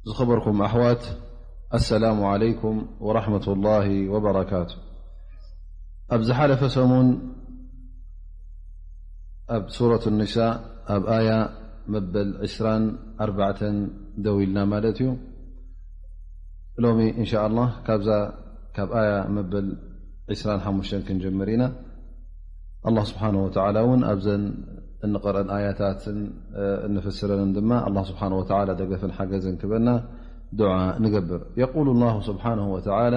ዝኸበርኩም ኣሕዋት፣ ኣሰላሙ ዓለይኩም ወራሕመቱላሂ ወበረካቱ። ኣብ ዝሓለፈ ሰሙን ኣብ ሱረት ኒሳ ኣብ ኣያ መበል ዕስራን ኣርባዕተን ደው ኢልና ማለት እዩ። ሎሚ እንሻ ኣላህ ካብዛ ካብ ኣያ መበል ዕስራን ሓሙሽተን ክንጀምር ኢና። ኣላህ ስብሓነሁ ወተዓላ እውን ኣብዘን እንቐርአን ኣያታትን፣ እ፣ እንፍስረንን ድማ ኣላህ ስብሓነሁ ወተዓላ ደገፍን ሓገዝን ክበና ዱዓ ንገብር። የቁሉ ኣላሁ ስብሓነሁ ወተዓላ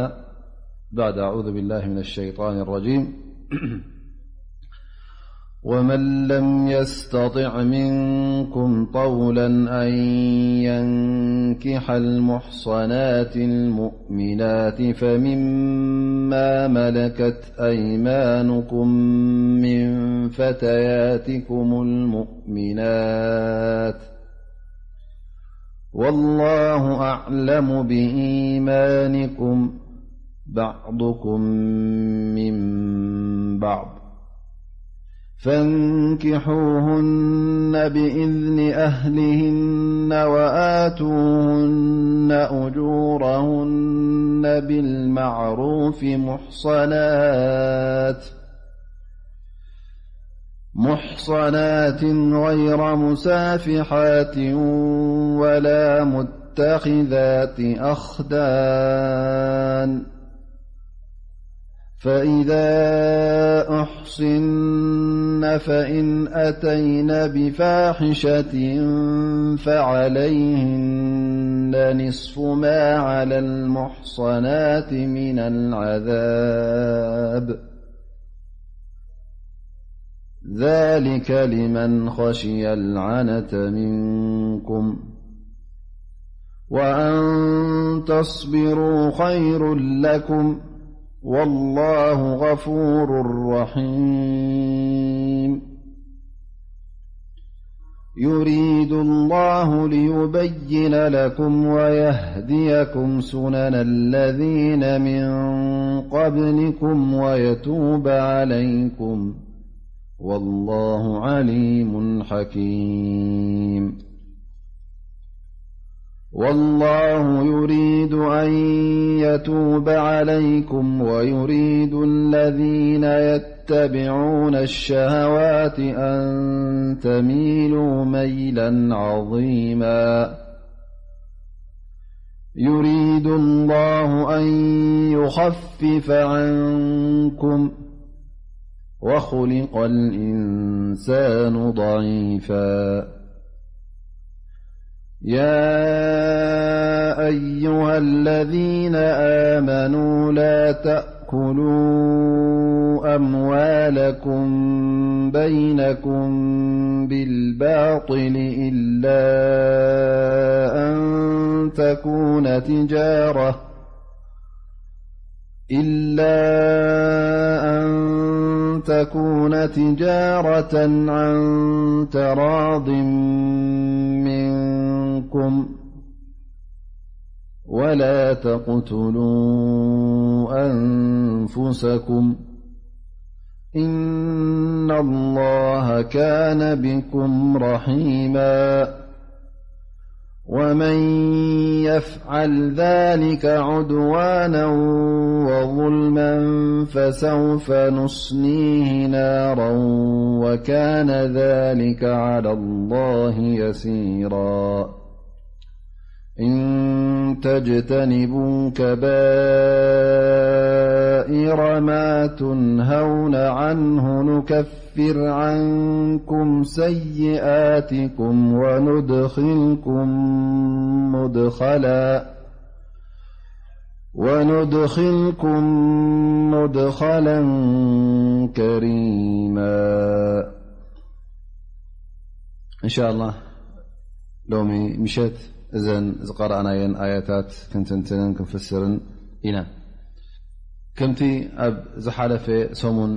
ባዕድ ኣዑዙ ቢላሂ ሚነ ሸይጣን ረጂም፣ ومن لم يستطع منكم طولا أن ينكح المحصنات المؤمنات فمما ملكت أيمانكم من فتياتكم المؤمنات، والله أعلم بإيمانكم، بعضكم من بعض، فانكحوهن بإذن أهلهن وآتوهن أجورهن بالمعروف محصنات، محصنات غير مسافحات ولا متخذات أخدان، فإذا أحصن فإن أتين بفاحشة فعليهن نصف ما على المحصنات من العذاب، ذلك لمن خشي العنة منكم، وأن تصبروا خير لكم، والله غفور رحيم. يريد الله ليبين لكم ويهديكم سنن الذين من قبلكم ويتوب عليكم، والله عليم حكيم. والله يريد أن يتوب عليكم ويريد الذين يتبعون الشهوات أن تميلوا ميلا عظيما. يريد الله أن يخفف عنكم، وخلق الإنسان ضعيفا. يا أيها الذين آمنوا لا تأكلوا أموالكم بينكم بالباطل إلا أن تكون تجارة، إلا أن تكون تجارة عن تراض منكم، ولا تقتلوا أنفسكم، إن الله كان بكم رحيما. ومن يفعل ذلك عدوانا وظلما فسوف نصليه نارا وكان ذلك على الله يسيرا. إن تجتنبوا كبائر ما تنهون عنه نكفر عنكم سيئاتكم وندخلكم مدخلا، وندخلكم مدخلا كريما. إن شاء الله ሎሚ ምሸት እዘን ዝቐረኣናየን ኣያታት ክንትንትንን ክንፍስርን ኢና። ከምቲ ኣብ ዝሓለፈ ሰሙን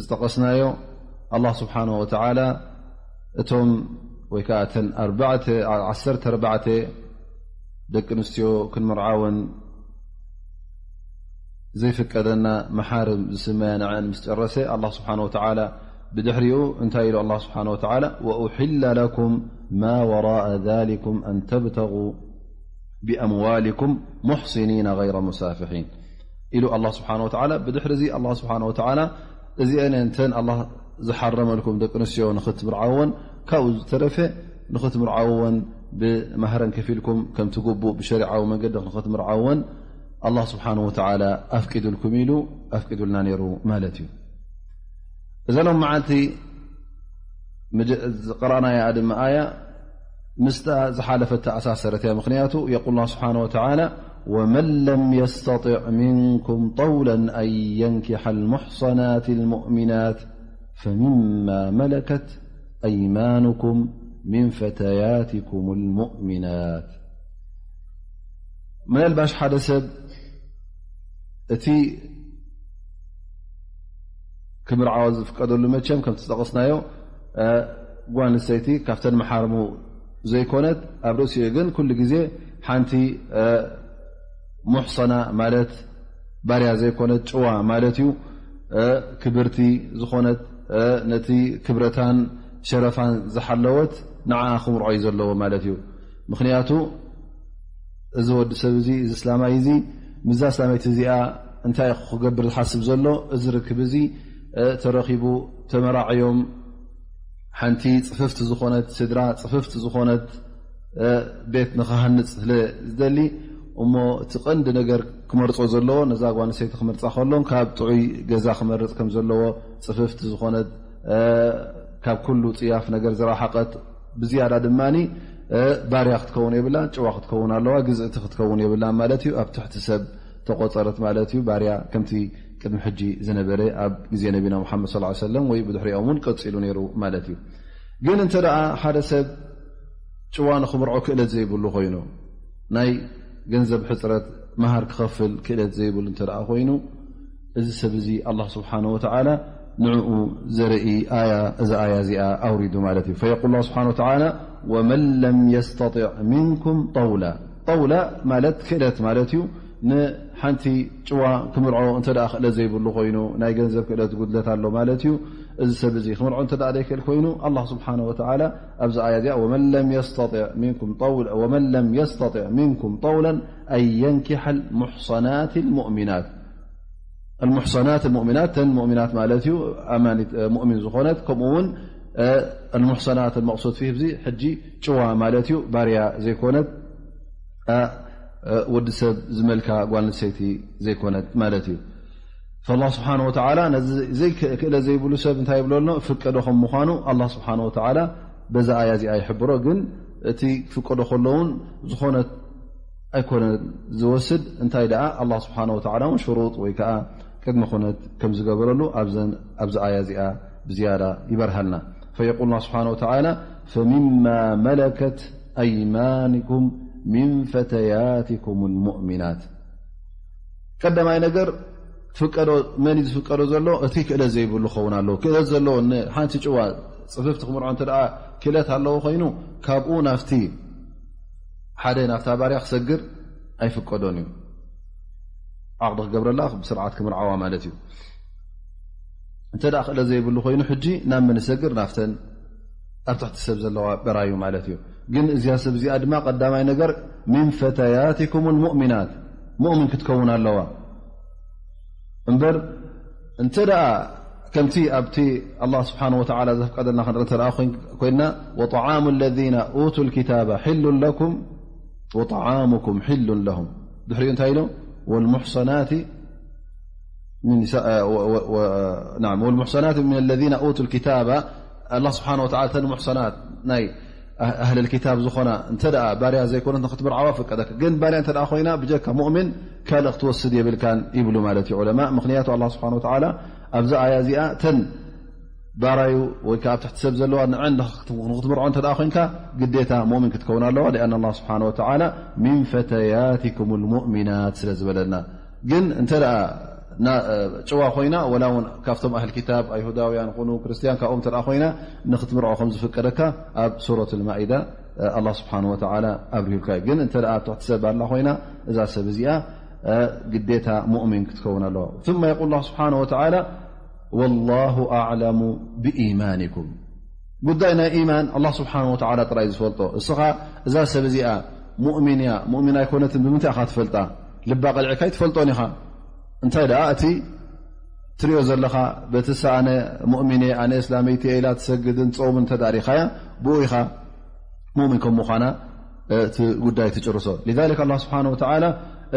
ዝጠቐስናዮ፣ ኣላህ ስብሓነሁ ወተዓላ እቶም ወይ ከዓ እተን ኣርባዕተ፣ ዓሰርተ ኣርባዕተ ደቂ ኣንስትዮ ክንምርዓወን ዘይፍቀደና መሓርም ዝስመያ ንዐን ምስ ጨረሰ፣ ኣላህ ስብሓነሁ ወተዓላ ብድሕሪኡ እንታይ ኢሉ? ኣላህ ስብሓነሁ ወተዓላ፣ "ወኡሒለ ለኩም ማ ወራአ ዛሊኩም ኣን ተብተጉ ብኣምዋሊኩም ሙሕሲኒና ገይረ ሙሳፊሒን ኢሉ ኣላህ ስብሓን ወተዓላ። ብድሕሪ እዚ ኣላህ ስብሓን ወተዓላ እዚአን እንተን ኣላህ ዝሓረመልኩም ደቂ ኣንስትዮ ንኽትምርዓወን ካብኡ ዝተረፈ ንኽትምርዓወን ብማህረን ከፊልኩም ከምቲ ግቡእ ብሸሪዓዊ መንገዲ ንኽትምርዓወን ኣላህ ስብሓን ወተዓላ ኣፍቂዱልኩም ኢሉ ኣፍቂዱልና ነይሩ ማለት እዩ። እዛ ሎም መዓልቲ ዝቀረኣናያ ድማ ኣያ ምስታ ዝሓለፈት ተኣሳሰረት እያ። ምኽንያቱ የቁል ስብሓን ወተዓላ ወመን ለም የስተጢዕ ምንኩም ጠውላ ኣን የንኪሓ ልሙሕሰናት ልሙእሚናት ፈሚማ መለከት ኣይማኑኩም ምን ፈተያትኩም ልሙእሚናት። ምናልባሽ ሓደ ሰብ እቲ ክምርዓወ ዝፍቀደሉ መቸም ከምቲ ዝጠቐስናዮ ጓል ኣንስተይቲ ካብተን መሓርሙ ዘይኮነት ኣብ ርእሲኡ ግን ኩሉ ግዜ ሓንቲ ሙሕሰና ማለት ባርያ ዘይኮነት ጭዋ ማለት እዩ። ክብርቲ ዝኾነት ነቲ ክብረታን ሸረፋን ዝሓለወት ንዓ ክምርዖ እዩ ዘለዎ ማለት እዩ። ምኽንያቱ እዚ ወዲ ሰብ እዚ እዚ እስላማይ እዚ ምዛ እስላማይቲ እዚኣ እንታይ ክገብር ዝሓስብ ዘሎ? እዚ ርክብ እዚ ተረኺቡ ተመራዕዮም ሓንቲ ጽፍፍቲ ዝኾነት ስድራ ጽፍፍቲ ዝኾነት ቤት ንኽሃንጽ ስለ ዝደሊ እሞ እቲ ቀንዲ ነገር ክመርጾ ዘለዎ ነዛ ጓል ኣንስተይቲ ክመርጻ ከሎን ካብ ጥዑይ ገዛ ክመርጽ ከም ዘለዎ ጽፍፍቲ ዝኾነት ካብ ኩሉ ጽያፍ ነገር ዝረሓቐት ብዝያዳ ድማ ባርያ ክትከውን የብላን፣ ጭዋ ክትከውን ኣለዋ፣ ግዝእቲ ክትከውን የብላን ማለት እዩ። ኣብ ትሕቲ ሰብ ተቆጸረት ማለት እዩ። ባርያ ከምቲ ቅድሚ ሕጂ ዝነበረ ኣብ ግዜ ነቢና ሙሓመድ ሰለላሁ ዐለይሂ ወሰለም ወይ ብድሕሪኦም እውን ቀጺሉ ነይሩ ማለት እዩ። ግን እንተ ደኣ ሓደ ሰብ ጭዋ ንኽምርዖ ክእለት ዘይብሉ ኮይኑ ናይ ገንዘብ ሕፅረት መሃር ክኸፍል ክእለት ዘይብሉ እንተ ደኣ ኮይኑ እዚ ሰብ እዚ ኣላህ ስብሓነ ወተዓላ ንዕኡ ዘርኢ ኣያ እዛ ኣያ እዚኣ ኣውሪዱ ማለት እዩ። ፈየቁል ላህ ስብሓነ ወተዓላ ወመን ለም የስተጢዕ ሚንኩም ጠውላ። ጠውላ ማለት ክእለት ማለት እዩ። ንሓንቲ ጭዋ ክምርዖ እንተ ደኣ ክእለት ዘይብሉ ኮይኑ ናይ ገንዘብ ክእለት ጉድለት ኣሎ ማለት እዩ። እዚ ሰብ እዚ ክምርዖ እንተ ደኣ ዘይክእል ኮይኑ ኣላህ ስብሓነ ወተዓላ ኣብዚ ኣያ እዚኣ ወመን ለም የስተጢዕ ሚንኩም ጠውላ ወመን ለም የስተጢዕ ሚንኩም ጠውላን ኣን የንኪሐ ልሙሕሰናት ልሙእሚናት ኣልሙሕሰናት ኣልሙእሚናት ተን ሙእሚናት ማለት እዩ ኣማኒት ሙእሚን ዝኾነት ከምኡ እውን ኣልሙሕሰናት ኣልመቕሱድ ፊህ እዚ ሕጂ ጭዋ ማለት እዩ ባርያ ዘይኮነት ወዲ ሰብ ዝመልካ ጓል ኣንስተይቲ ዘይኮነት ማለት እዩ። ፈላህ ስብሓን ወተዓላ ነዚ ዘይክእለ ዘይብሉ ሰብ እንታይ ይብሎ ኣሎ ፍቀዶ ከም ምዃኑ ኣላህ ስብሓን ወተዓላ በዛ ኣያ እዚኣ ይሕብሮ። ግን እቲ ክፍቀዶ ከሎ እውን ዝኾነት ኣይኮነን ዝወስድ እንታይ ደኣ ኣላህ ስብሓን ወተዓላ እውን ሽሩጥ ወይ ከዓ ቅድመ ኩነት ከም ዝገበረሉ ኣብዘን ኣብዚ ኣያ እዚኣ ብዝያዳ ይበርሃልና። ፈየቁል ላህ ስብሓን ወተዓላ ፈሚማ መለከት ኣይማንኩም ሚን ፈተያትኩም ልሙእሚናት። ቀዳማይ ነገር ፍቀዶ መን እዩ ዝፍቀዶ ዘሎ? እቲ ክእለት ዘይብሉ ክኸውን ኣለዎ። ክእለት ዘለዎ ንሓንቲ ጭዋ ፅፍፍቲ ክምርዖ እንተ ደኣ ክእለት ኣለዎ ኮይኑ ካብኡ ናብቲ ሓደ ናብታ ባርያ ክሰግር ኣይፍቀዶን እዩ። ዓቕዲ ክገብረላ ብስርዓት ክምርዓዋ ማለት እዩ። እንተ ደኣ ክእለት ዘይብሉ ኮይኑ ሕጂ ናብ መን ይሰግር? ናብተን ኣብ ትሕቲ ሰብ ዘለዋ በራዩ ማለት እዩ። ግን እዚኣ ሰብ እዚኣ ድማ ቀዳማይ ነገር ሚን ፈተያትኩም ልሙእሚናት ሙእሚን ክትከውን ኣለዋ። እምበር እንተ ደኣ ከምቲ ኣብቲ ኣላህ ስብሓን ወተዓላ ዘፍቀደልና ክንርኢ እንተ ደኣ ኮይን- ኮይንና ወጠዓሙ ለዚነ ኡቱ ልኪታበ ሕሉን ለኩም ወጠዓሙኩም ሕሉን ለሁም ድሕሪኡ እንታይ ኢሉ ወልሙሕሰናት من نساء و- و- و- نعم والمحصنات من الذين أوتوا الكتاب الله سبحانه وتعالى ተን ሙሕሰናት ናይ ኣህ- ኣህለል ኪታብ ዝኾና እንተ ደኣ ባርያ ዘይኮነት ንክትምርዓዋ ፍቀደካ። ግን ባርያ እንተ ደኣ ኮይና ብጀካ ሙእሚን ካልእ ክትወስድ የብልካን ይብሉ ማለት እዩ ዑለማ። ምኽንያቱ ኣላህ ስብሓን ወተዓላ ኣብዛ ኣያ እዚኣ ተን ባራዩ ወይ ከዓ ኣብ ትሕቲ ሰብ ዘለዋ ንዐን ንክትምርዖ እንተ ደኣ ኮይንካ ግዴታ ሙእሚን ክትከውን ኣለዋ። ሊኣን ኣላህ ስብሓን ወተዓላ ሚን ፈተያትኩም ልሙእሚናት ስለ ዝበለና ግን እንተ ደኣ ና- ጭዋ ኮይና ወላ እውን ካብቶም ኣህል ኪታብ ኣይሁዳውያን ኩኑ ክርስትያን ካብኦም እንተ ደኣ ኮይና ንክትምርዖ ከም ዝፍቀደካ ኣብ ሱረት ልማኢዳ ኣላህ ስብሓን ወተዓላ ኣብሪሁልካ እዩ። ግን እንተ ደኣ ኣብ ትሕቲ ሰብ ኣላ ኮይና እዛ ሰብ እዚኣ ግዴታ ሙእሚን ክትከውን ኣለዋ። ثم يقول الله سبحانه وتعالى والله أعلم بإيمانكم ጉዳይ ናይ ኢማን ኣላህ ስብሓን ወተዓላ ጥራይ ዝፈልጦ። እስኻ እዛ ሰብ እዚኣ ሙእሚን እያ፣ ሙእሚን ኣይኮነትን ብምንታይ ኢኻ ትፈልጣ? ልባ ቀልዒካ ኣይትፈልጦን ኢኻ። እንታይ ደኣ እቲ ትሪኦ ዘለኻ፣ በቲ ኣነ ሙእሚን እየ፣ ኣነ እስላመይቲ እየ ኢላ ትሰግድን ትጾምን እንተ ደኣ ርኢኻያ፣ ብኡ ኢኻ ሙእሚን ከም ምዃና እቲ ጉዳይ ትጭርሶ። لذلك ኣላህ ስብሓነ ወተዓላ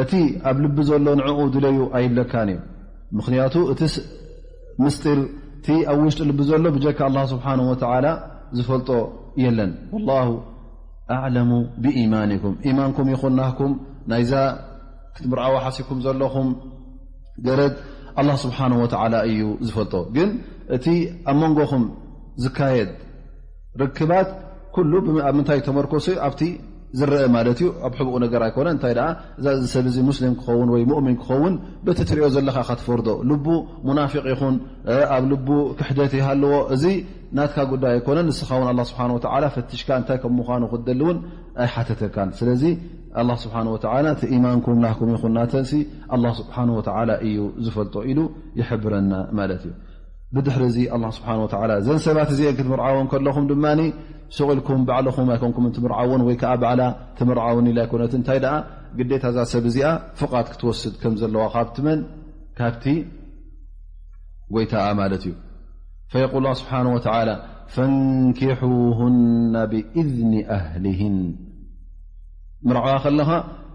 እቲ ኣብ ልቢ ዘሎ ንዕኡ ድለዩ ኣይብለካን እዩ። ምኽንያቱ እቲ ስ-፣ ምስጢር እቲ ኣብ ውሽጢ ልቢ ዘሎ ብጀካ ኣላህ ስብሓነ ወተዓላ ዝፈልጦ የለን። ወላሁ ኣዕለሙ ብኢማኒኩም፣ ኢማንኩም ይኹን ናህኩም ናይዛ ክትምርዓዋ ሓሲብኩም ዘለኹም ገረድ ኣላህ ስብሓነ ወተዓላ እዩ ዝፈልጦ። ግን እቲ ኣብ መንጎኹም ዝካየድ ርክባት ኩሉ ብም-፣ ኣብ ምንታይ ተመርኮሱ እዩ? ኣብቲ ዝረአ ማለት እዩ። ኣብ ሕቡእ ነገር ኣይኮነ። እንታይ ደኣ እዛ፣ እዚ ሰብ እዚ ሙስሊም ክኸውን ወይ ሙእሚን ክኸውን በቲ ትሪኦ ዘለኻ ኢኻ ትፈርዶ። ልቡ ሙናፊቕ ይኹን፣ እ፣ ኣብ ልቡ ክሕደት ይሃልዎ፣ እዚ ናትካ ጉዳይ ኣይኮነን። ንስኻ እውን ኣላህ ስብሓነ ወተዓላ ፈትሽካ እንታይ ከም ምዃኑ ክትደሊ እውን ኣይሓተተካን። ስለዚ ኣላህ ስብሓነ ወተዓላ እቲ ኢማንኩም ናህኩም ይኹን ናተንሲ ኣላህ ስብሓነ ወተዓላ እዩ ዝፈልጦ ኢሉ ይሕብረና ማለት እዩ። ብድሕሪ እዚ ኣላህ ስብሓነ ወተዓላ እዘን ሰባት እዚአን ክትምርዓወን ከለኹም ድማ ሱቕ ኢልኩም ባዕልኹም ኣይኮንኩም እንትምርዓወን ወይ ከዓ ባዕላ ትምርዓወን ኢላ ኣይኮነትን። እንታይ ደኣ ግዴታ እዛ ሰብ እዚኣ ፍቓድ ክትወስድ ከም ዘለዋ ካብቲ መን? ካብቲ ጎይታኣ ማለት እዩ። فيقول الله سبحانه وتعالى: فانكحوهن بإذن أهلهن. ምርዓዋ ከለኻ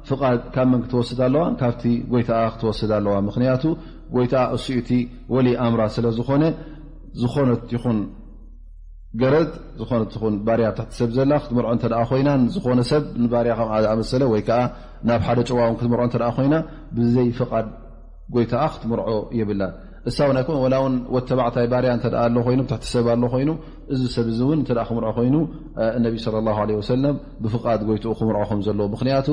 ፍቓድ ካብ መን ክትወስድ ኣለዋ? ካብቲ ጎይታኣ ክትወስድ ኣለዋ። ምኽንያቱ ጎይታኣ እሱ እዩ እቲ ወሊ ኣምራ ስለ ዝኾነ፣ ዝኾነት ይኹን ገረድ፣ ዝኾነት ይኹን ባርያ ትሕቲ ሰብ ዘላ ክትምርዖ እንተ ደኣ ኮይና፣ ዝኾነ ሰብ ንባርያ ከምኣ ዝኣመሰለ ወይ ከኣ ናብ ሓደ ጭዋ እውን ክትምርዖ እንተ ደኣ ኮይና፣ ብዘይ ፍቓድ ጎይታኣ ክትምርዖ የብላን። እሳ እውን ኣይኮነ፣ ወላ እውን ወተባዕታይ ባርያ እንተ ደኣ ኣሎ ኮይኑ፣ ትሕቲ ሰብ ኣሎ ኮይኑ፣ እዚ ሰብ እዚ እውን እንተ ደኣ ክምርዖ ኮይኑ፣ እ፣ እነቢ ሰለላሁ ዐለይሂ ወሰለም ብፍቓድ ጎይትኡ ክምርዖ ከም ዘለዎ። ምኽንያቱ፣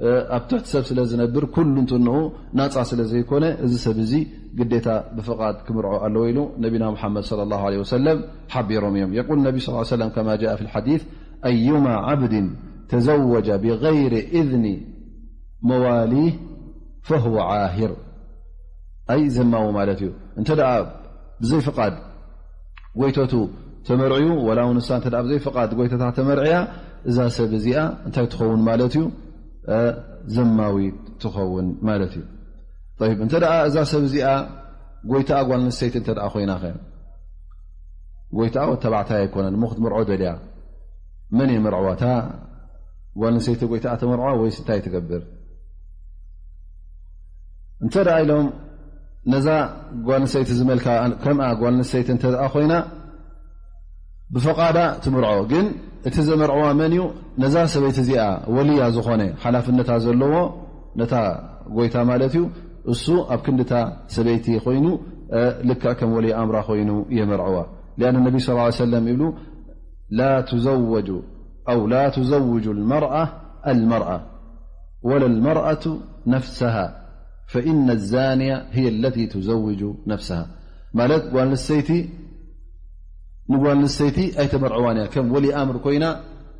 እ፣ ኣብ ትሕቲ ሰብ ስለ ዝነብር፣ ኩሉ እንትንኡ ናጻ ስለ ዘይኮነ፣ እዚ ሰብ እዚ ግዴታ ብፍቓድ ክምርዖ ኣለዎ ኢሉ ነቢና ሙሓመድ ሰለላሁ ዐለይሂ ወሰለም ሓቢሮም እዮም። يقول النبي صلى الله عليه وسلم كما جاء في الحديث: أيما عبد تزوج بغير إذن مواليه فهو عاهر. ኣይ ዘማዊ ማለት እዩ። እንተ ደኣ ብዘይ ፍቓድ ጎይተቱ ተመርዕዩ፣ ወላ እውን ንሳ እንተ ደኣ ብዘይ ፍቓድ ጎይተታ ተመርዕያ፣ እዛ ሰብ እዚኣ እንታይ ትኸውን ማለት እዩ? እ፣ ዘማዊት ትኸውን ማለት እዩ። ጠይብ፣ እንተ ደኣ እዛ ሰብ እዚኣ ጎይታኣ ጓል ኣንስተይቲ እንተ ደኣ ኮይና ኸ? ጎይታኣ ወተባዕታይ ኣይኮነን እሞ ክትምርዖ ደልያ፣ መን የመርዕዋ? እታ ጓል ኣንስተይቲ ጎይታኣ ተመርዕዋ ወይስ እንታይ ትገብር? እንተ ደኣ ኢሎም ነዛ ጓል ኣንስተይቲ ዝመልካ ከምኣ ጓል ኣንስተይቲ እንተ ደኣ ኮይና ብፈቓዳ ትምርዖ። ግን እቲ ዘመርዕዋ መን እዩ? ነዛ ሰበይቲ እዚኣ ወልያ ዝኾነ ሓላፍነታ ዘለዎ ነታ ጎይታ ማለት እዩ። እሱ ኣብ ክንድታ ሰበይቲ ኮይኑ፣ እ፣ ልክዕ ከም ወሊ ኣምራ ኮይኑ የመርዕዋ። لأن النبي صلى الله عليه وسلم ይብሉ: لا تزوج أو لا تزوج المرأة المرأة ولا المرأة نفسها فإن الزانية هي التي تزوج نفسها. ማለት ጓል ኣንስተይቲ ንጓል ኣንስተይቲ ኣይተመርዕዋን እያ። ከም ወሊ ኣምር ኮይና፣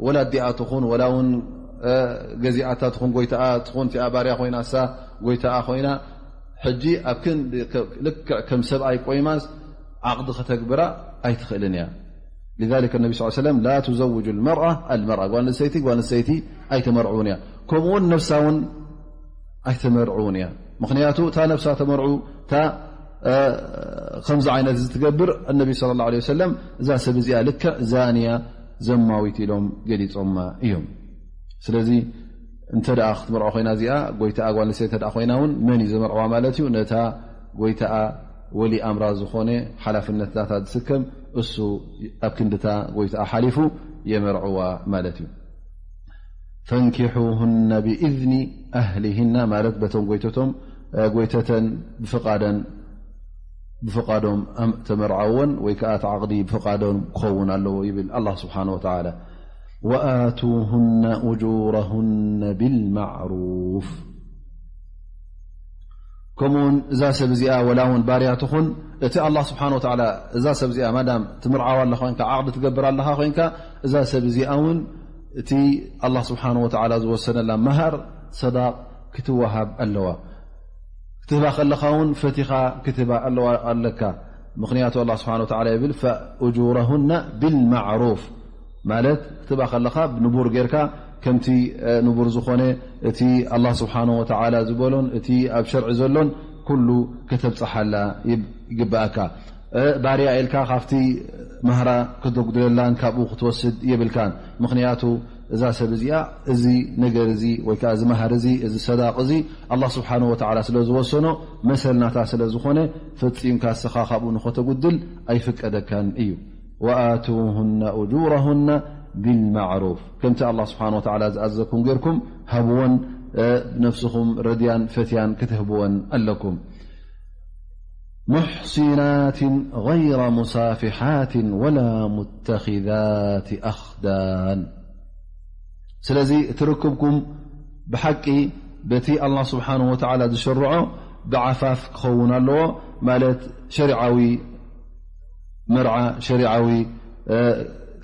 ወላ ኣዲኣ ትኹን፣ ወላ እውን፣ እ፣ ገዚኣታ ትኹን፣ ጎይታኣ ትኹን፣ እቲኣ ባርያ ኮይና፣ እሳ ጎይታኣ ኮይና፣ ሕጂ ኣብ ክንዲ ከ-፣ ልክዕ ከም ሰብኣይ ቆይማስ ዓቕዲ ከተግብራ ኣይትኽእልን እያ። لذلك النبي صلى الله عليه وسلم: لا تزوج المرأة المرأة، ጓል ኣንስተይቲ ጓል ኣንስተይቲ ኣይተመርዕውን እያ። ከምኡውን ነፍሳ እውን ኣይተመርዕውን እያ። ምኽንያቱ እታ ነፍሳ ተመርዑ፣ እታ፣ እ፣ ከምዚ ዓይነት እዚ ትገብር፣ እነቢ ሰለላሁ ዐለይሂ ወሰለም እዛ ሰብ እዚኣ ልክዕ ዛንያ፣ ዘማዊት ኢሎም ገሊጾማ እዮም። ስለዚ እንተ ደኣ ክትምርዖ ኮይና እዚኣ፣ ጎይታኣ ጓል ኣንስተይቲ እንተ ደኣ ኮይና እውን መን እዩ ዘመርዕዋ ማለት እዩ? ነታ ጎይታኣ ወሊ ኣምራ ዝኾነ ሓላፍነት ናታ ዝስከም እሱ ኣብ ክንድታ ጎይታኣ ሓሊፉ የመርዕዋ ማለት እዩ። ፈንኪሑሁነ ብኢዝኒ ኣህሊሂና ማለት በቶም ጎይተቶም፣ እ፣ ጎይተተን ብፍቓደን፣ ብፍቓዶም ኣም-፣ ተመርዓወን ወይ ከኣ እቲ ዓቕዲ ብፍቓዶም ክኸውን ኣለዎ ይብል ኣላህ ስብሓነ ወተዓላ። ወኣቱሁነ ኡጁረሁነ ቢልማዕሩፍ። ከምኡውን እዛ ሰብ እዚኣ ወላ እውን ባርያ ትኹን፣ እቲ ኣላህ ስብሓነ ወተዓላ እዛ ሰብ እዚኣ ማዳም ትምርዓዋ ኣለኻ ኮይንካ፣ ዓቕዲ ትገብር ኣለኻ ኮይንካ፣ እዛ ሰብ እዚኣ እውን እቲ ኣላህ ስብሓነ ወተዓላ ዝወሰነላ መሃር ሰዳቕ ክትወሃብ ኣለዋ። ክትህባ ከለኻ እውን ፈቲኻ ክትህባ ኣለዋ፣ ኣለካ። ምኽንያቱ ኣላህ ስብሓነ ወተዓላ ይብል፣ ፈኡጁረሁነ ቢልማዕሩፍ ማለት ክትህባ ከለኻ ንቡር ጌርካ ከምቲ ንቡር ዝኾነ እቲ ኣላህ ስብሓንሁ ወተዓላ ዝበሎን እቲ ኣብ ሸርዒ ዘሎን ኩሉ ከተብፅሓላ ይግብኣካ። ባርያ ኢልካ ካብቲ ማህራ ክተጉድለላን ካብኡ ክትወስድ የብልካን። ምኽንያቱ እዛ ሰብ እዚኣ እዚ ነገር እዚ ወይ ከዓ እዚ ማህር እዚ፣ እዚ ሰዳቕ እዚ ኣላህ ስብሓንሁ ወተዓላ ስለ ዝወሰኖ መሰል ናታ ስለ ዝኾነ ፈፂምካ እስኻ ካብኡ ንኸተጉድል ኣይፍቀደካን እዩ። ወኣቱሁነ ኡጁረሁነ ቢልማዕሩፍ፣ ከምቲ ኣላህ ስብሓንሁ ወተዓላ ዝኣዘኩም ጌርኩም ሃብወን። ነፍስኹም ረድያን ፈትያን ክትህብወን ኣለኩም። ሙሕሲናትን ገይረ ሙሳፊሓትን ወላ ሙተኺዛት ኣኽዳን። ስለዚ እቲ ርክብኩም ብሓቂ በቲ ኣላህ ስብሓንሁ ወተዓላ ዝሸርዖ ብዓፋፍ ክኸውን ኣለዎ። ማለት ሸሪዓዊ መርዓ፣ ሸሪዓዊ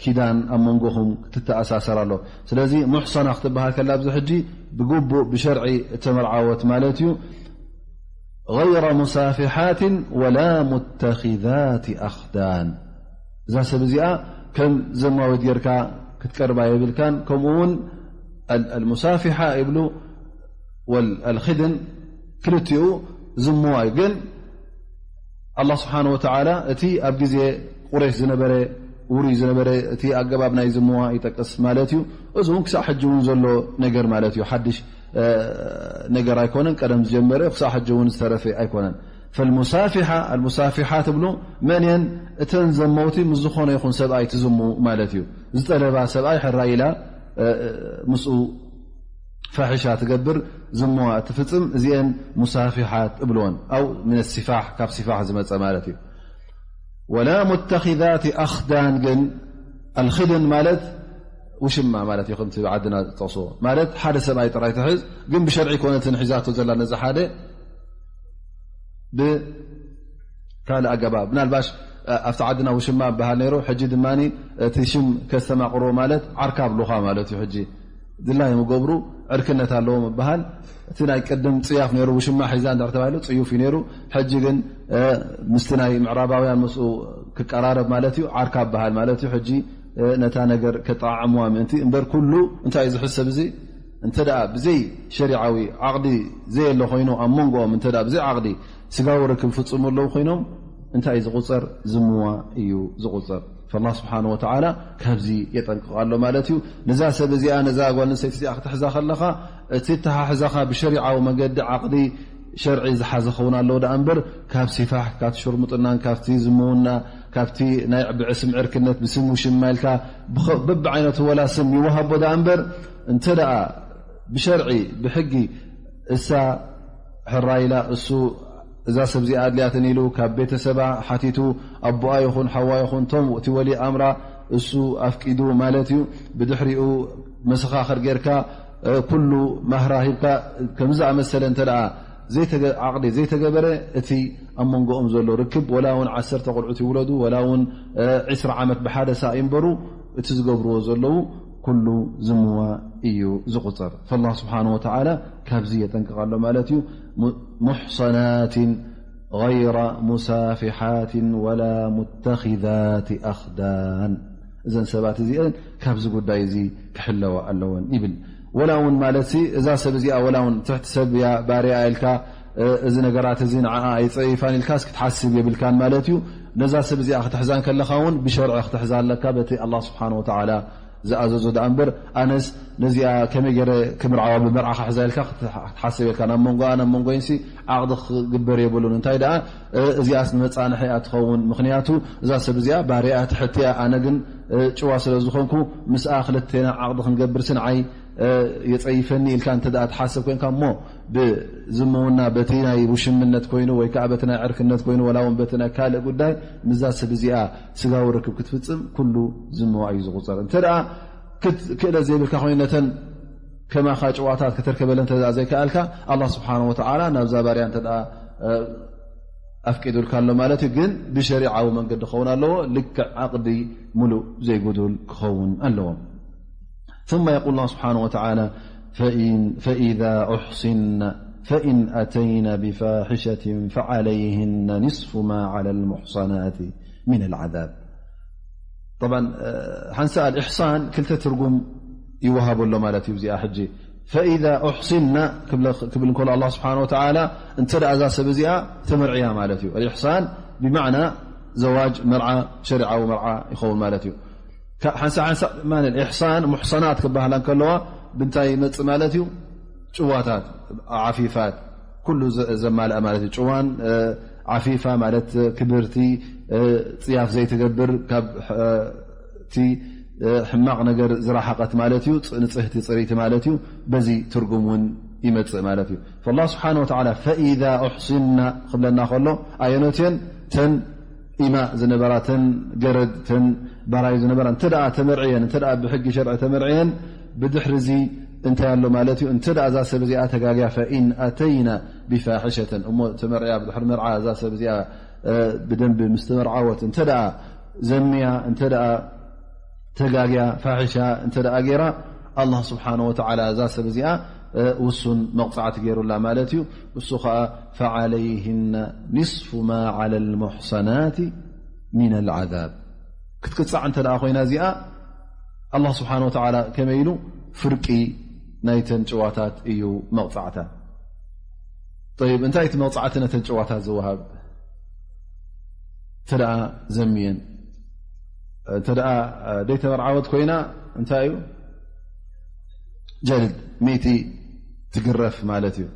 ኪዳን ኣብ መንጎኹም ክትተኣሳሰር ኣሎ። ስለዚ ሙሕሰና ክትበሃል ከላ ኣብዚ ሕጂ ብግቡእ ብሸርዒ እተመርዓወት ማለት እዩ። ገይረ ሙሳፊሓትን ወላ ሙተኺዛት ኣኽዳን። እዛ ሰብ እዚኣ ከም ዘማዊት ጌርካ ክትቀርባ የብልካን። ከምኡ እውን ኣልሙሳፊሓ ይብሉ ወልኽድን ክልቲኡ ዝምዋ እዩ። ግን ኣላህ ስብሓን ወተዓላ እቲ ኣብ ግዜ ቁረሽ ዝነበረ ውሩይ ዝነበረ እቲ ኣገባብ ናይ ዝምዋ ይጠቅስ ማለት እዩ። እዚ እውን ክሳዕ ሕጂ እውን ዘሎ ነገር ማለት እዩ። ሓድሽ ነገር ኣይኮነን። ቀደም ዝጀመረ ክሳዕ ሕጂ እውን ዝተረፈ ኣይኮነን። ፈልሙሳፊሓ ኣልሙሳፊሓ ትብሉ መን እየን? እተን ዘመውቲ ምስ ዝኾነ ይኹን ሰብኣይ ትዝሙ ማለት እዩ። ዝጠለባ ሰብኣይ ሕራይ ኢላ ምስኡ ፋሒሻ ትገብር፣ ዝምዋ እትፍጽም፣ እዚአን ሙሳፊሓት እብልወን። ኣው ምን ሲፋሕ፣ ካብ ሲፋሕ ዝመጸ ማለት እዩ። ወላ ሙተኺዛት ኣኽዳን ግን ኣልኽድን ማለት ውሽማ ማለት እዩ። ከምቲ ብዓድና ዝጠቕስዎ ማለት ሓደ ሰብኣይ ጥራይ ትሕዝ፣ ግን ብሸርዒ ኮነትን ሒዛቶ ዘላ ነዚ ሓደ ብ ካልእ ኣገባብ ምናልባሽ ኣብቲ ዓድና ውሽማ ይበሃል ነይሩ። ሕጂ ድማ እቲ ሽም ከስተማቕርዎ ማለት ዓርካ ኣብሉኻ ማለት እዩ። ሕጂ ድላዮም ገብሩ ዕርክነት ኣለዎም ይበሃል። እቲ ናይ ቅድም ጽያፍ ነይሩ፣ ውሽማ ሒዛ እንድሕር ተባሂሉ ጽዩፍ እዩ ነይሩ። ሕጂ ግን ምስቲ ናይ ምዕራባውያን ምስኡ ክቀራረብ ማለት እዩ፣ ዓርካ ይበሃል ማለት እዩ። ሕጂ ነታ ነገር ከጠዓዕምዋ ምእንቲ እምበር ኩሉ እንታይ እዩ ዝሕሰብ እዚ እንተ ደኣ ብዘይ ሸሪዓዊ ዓቕዲ ዘየለ ኮይኑ ኣብ መንጎኦም እንተ ደኣ ብዘይ ዓቕዲ ስጋዊ ርክብ ፍጽሙ ኣለዉ ኮይኖም እንታይ እዩ ዝቑጸር? ዝምዋ እዩ ዝቑጸር። ፈላህ ስብሓን ወተዓላ ካብዚ የጠንቅቕ ኣሎ ማለት እዩ። ነዛ ሰብ እዚኣ ነዛ ጓል ኣንስተይቲ እዚኣ ክትሕዛ ከለኻ እቲ ተሓሕዛኻ ብሸሪዓዊ መገዲ ዓቕዲ ሸርዒ ዝሓዘ ኸውን ኣለዎ ደኣ እምበር ካብ ሲፋሕ ካብቲ ሽርሙጥናን ካብቲ ዝምውና ካብቲ ናይ ብዕስም ዕርክነት ብስም ውሽማ ኢልካ በብዓይነቱ ወላ ስም ይወሃቦ ደኣ እምበር እንተ ደኣ ብሸርዒ ብሕጊ እሳ ሕራይ ኢላ እሱ እዛ ሰብ እዚኣ ኣድልያትን ኢሉ ካብ ቤተሰባ ሓቲቱ ኣቦኣ ይኹን ሓዋ ይኹን ቶም እቲ ወሊ ኣምራ እሱ ኣፍቂዱ ማለት እዩ። ብድሕሪኡ መሰኻኽር ጌርካ ኩሉ ማህራ ሂብካ ከምዚ ዝኣመሰለ እንተ ደኣ ዓቕዲ ዘይተገበረ እቲ ኣብ መንጎኦም ዘሎ ርክብ ወላ እውን ዓሰርተ ቆልዑት ይውለዱ ወላ እውን ዕስራ ዓመት ብሓደ ሰብኣይ ይንበሩ እቲ ዝገብርዎ ዘለዉ ኩሉ ዝምዋ እዩ ዝቑጸር። ፈላህ ስብሓን ወተዓላ ካብዚ የጠንቅቕ ኣሎ ማለት እዩ። ሙሕሰናትን ገይረ ሙሳፊሓትን ወላ ሙተኺዛት ኣኽዳን። እዘን ሰባት እዚአን ካብዚ ጉዳይ እዚ ክሕለዋ ኣለወን ይብል። ወላ እውን ማለት እዛ ሰብ እዚኣ ወላ እውን ትሕቲ ሰብ እያ ባርያ ኢልካ እዚ ነገራት እዚ ንዓኣ ኣይፀይፋን ኢልካስ ክትሓስብ የብልካን ማለት እዩ። ነዛ ሰብ እዚኣ ክትሕዛን ከለኻ እውን ብሸርዒ ክትሕዛ ኣለካ በቲ ኣላህ ስብሓን ወተዓላ ዝኣዘዞ ደኣ እምበር ኣነስ ነዚኣ ከመይ ገይረ ክምርዓዋ ብመርዓ ክሕዛ ኢልካ ክትሓስብ ኢልካ ናብ መንጎኣ ናብ መንጎይንሲ ዓቕዲ ክግበር የብሉን። እንታይ ደኣ እዚኣስ ንመጻንሒ እያ ትኸውን። ምኽንያቱ እዛ ሰብ እዚኣ ባርያ እያ ትሕቲ እያ። ኣነ ግን ጭዋ ስለ ዝኾንኩ ምስኣ ክልቴና ዓቕዲ ክንገብርሲ ንዓይ የጸይፈኒ ኢልካ እንተ ደኣ ትሓስብ ኮንካ እሞ ብዝምውና በቲ ናይ ውሽምነት ኮይኑ ወይ ከዓ በቲ ናይ ዕርክነት ኮይኑ ወላ እውን በቲ ናይ ካልእ ጉዳይ ምስዛ ሰብ እዚኣ ስጋዊ ርክብ ክትፍጽም ኩሉ ዝምዋ እዩ ዝቑጸር። እንተ ደኣ ክት- ክእለት ዘይብልካ ኮይኑ ነተን ከማኻ ጭዋታት ከተርከበለን እንተ ደኣ ዘይከኣልካ ኣላህ ስብሓንሁ ወተዓላ ናብዛ ባርያ እንተ ደኣ ኣፍቂዱልካ ኣሎ ማለት እዩ። ግን ብሸሪዓዊ መንገዲ ክኸውን ኣለዎ። ልክዕ ዓቕዲ ሙሉእ ዘይጉዱል ክኸውን ኣለዎ። ثم يقول الله سبحانه وتعالى فإن فإذا أحصن فإن أتين بفاحشة فعليهن نصف ما على المحصنات من العذاب. طبعا ሓንሳእ ኢሕሳን ክልተ ትርጉም ይወሃቦ ኣሎ ማለት እዩ። እዚኣ ሕጂ ፈኢዛ ኡሕሲና ክብል እንከሎ ኣላህ ስብሓን ወተዓላ እንተ ደኣ እዛ ሰብ እዚኣ ተመርዕያ ማለት እዩ። ኣልኢሕሳን ብማዕና ዘዋጅ መርዓ፣ ሸሪዓዊ መርዓ ይኸውን ማለት እዩ። ሓንሳ ሓንሳ ድማ ኢሕሳን ሙሕሰናት ክበሃላ እንከለዋ ብንታይ ይመጽእ ማለት እዩ? ጭዋታት፣ ዓፊፋት፣ ኩሉ ዘማልኣ ማለት እዩ። ጭዋን ዓፊፋ ማለት ክብርቲ፣ ጽያፍ ዘይትገብር፣ ካብ እቲ ሕማቕ ነገር ዝረሓቐት ማለት እዩ። ንጽህቲ ጽሪቲ ማለት እዩ። በዚ ትርጉም እውን ይመጽእ ማለት እዩ። ኣላህ ስብሓን ወተዓላ ፈኢዛ ኡሕሲና ክብለና ከሎ ኣየኖት እየን? ተን ኢማ ዝነበራ፣ ተን ገረድ፣ ተን ባራዩ ዝነበራ እንተ ደኣ ተመርዕየን፣ እንተ ደኣ ብሕጊ ሸርዒ ተመርዕየን፣ ብድሕሪ እዚ እንታይ ኣሎ ማለት እዩ? እንተ ደኣ እዛ ሰብ እዚኣ ተጋግያ፣ ፈኢን ኣተይና ቢፋሒሸተን፣ እሞ ተመርዕያ ብድሕሪ መርዓ እዛ ሰብ እዚኣ ብደንቢ ምስ ተመርዓወት እንተ ደኣ ዘምያ፣ እንተ ደኣ ተጋግያ፣ ፋሒሻ እንተ ደኣ ገይራ፣ ኣላህ ስብሓን ወተዓላ እዛ ሰብ እዚኣ ውሱን መቕጻዕቲ ገይሩላ ማለት እዩ። እሱ ኸዓ ፈዓለይህነ ኒስፉ ማ ዓላ ልሙሕሰናት ሚን ኣልዓዛብ። ክትቅጻዕ እንተ ደኣ ኮይና እዚኣ ኣላህ ስብሓን ወተዓላ ከመይ ኢሉ ፍርቂ ናይተን ጭዋታት እዩ መቕጻዕታ። ጠይብ፣ እንታይ እቲ መቕጻዕቲ ነተን ጭዋታት ዝወሃብ? እንተ ደኣ ዘምየን፣ እንተ ደኣ ደይተመርዓወት ኮይና እንታይ እዩ? ጀልድ፣ ሚእቲ ትግረፍ ማለት እዩ።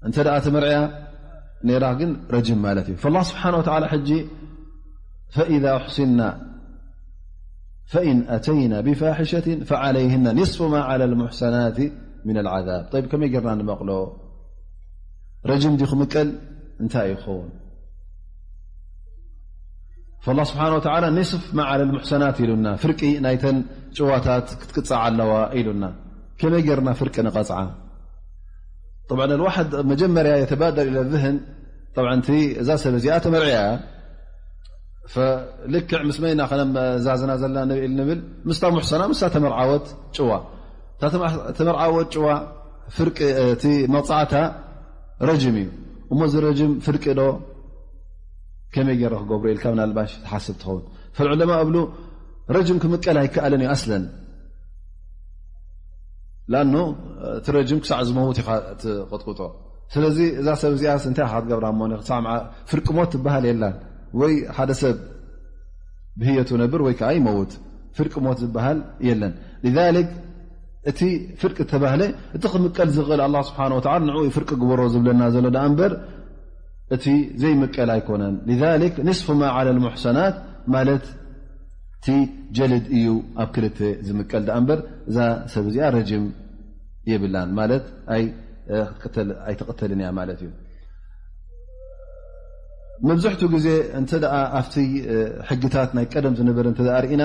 እንተ ደኣ ተመርዕያ ነይራ ግን ረጅም ማለት እዩ። ፈላህ ስብሓን ወተዓላ ሕጂ ፈኢዛ ኡሕሲና ፈኢን ኣተይና ብፋሒሸትን ፈዓለይህና ኒስፉ ማ ዓላ ልሙሕሰናት ሚን ኣልዓዛብ። ጠይብ፣ ከመይ ጌርና ንመቕሎ? ረጅም ድዩ ክምቀል? እንታይ ይኸውን? ፈላህ ስብሓን ወተዓላ ኒስፍ ማ ዓላ ልሙሕሰናት ኢሉና፣ ፍርቂ ናይተን ጭዋታት ክትቅጻዕ ኣለዋ ኢሉና። ከመይ ጌርና ፍርቂ ንቐጽዓ? طبعا الواحد መጀመርያ የተባደር ኢለ ዝህን طبعا እቲ እዛ ሰብ እዚኣ ተመርዕያ እያ። ፈልክዕ ምስ መን ኢና ከነመዛዝና ዘለና ንብል፣ ምስታ ሙሕሰና፣ ምስታ ተመርዓወት ጭዋ። እታ ተመ-፣ ተመርዓወት ጭዋ ፍርቂ እቲ መቕጻዕታ ረጅም እዩ። እሞ እዚ ረጅም ፍርቂ ዶ ከመይ ገይረ ክገብሮ ኢልካ ምናልባሽ ትሓስብ ትኸውን። ፈልዑለማ እብሉ ረጅም ክምቀል ኣይከኣልን እዩ ኣስለን። ላኖ እቲ ረጅም ክሳዕ ዝመውት ኢኻ ትቕጥቅጦ። ስለዚ እዛ ሰብ እዚኣስ እንታይ ኢኻ ክትገብራ እሞ፣ ክሳዕ መዓ-፣ ፍርቂ ሞት ትበሃል የላን። ወይ ሓደ ሰብ ብህየቱ ነብር ወይ ከዓ ይመውት። ፍርቂ ሞት ዝበሃል የለን። لذلك እቲ ፍርቂ ተባህለ፣ እቲ ክምቀል ዝኽእል ኣላህ ስብሓን ወተዓላ ንዕኡ ፍርቂ ግበሮ ዝብለና ዘሎ ደኣ እምበር፣ እቲ ዘይምቀል ኣይኮነን። لذلك ኒስፉ ማ ዓላ ልሙሕሰናት ማለት እቲ ጀልድ እዩ ኣብ ክልተ ዝምቀል ደኣ እምበር፣ እዛ ሰብ እዚኣ ረጅም የብላን ማለት ኣይ-፣ ኣይትቕተልን እያ ማለት እዩ። መብዝሕቱ ግዜ እንተ ደኣ ኣብቲ ሕግታት ናይ ቀደም ዝነበረ እንተ ደኣ ርኢና፣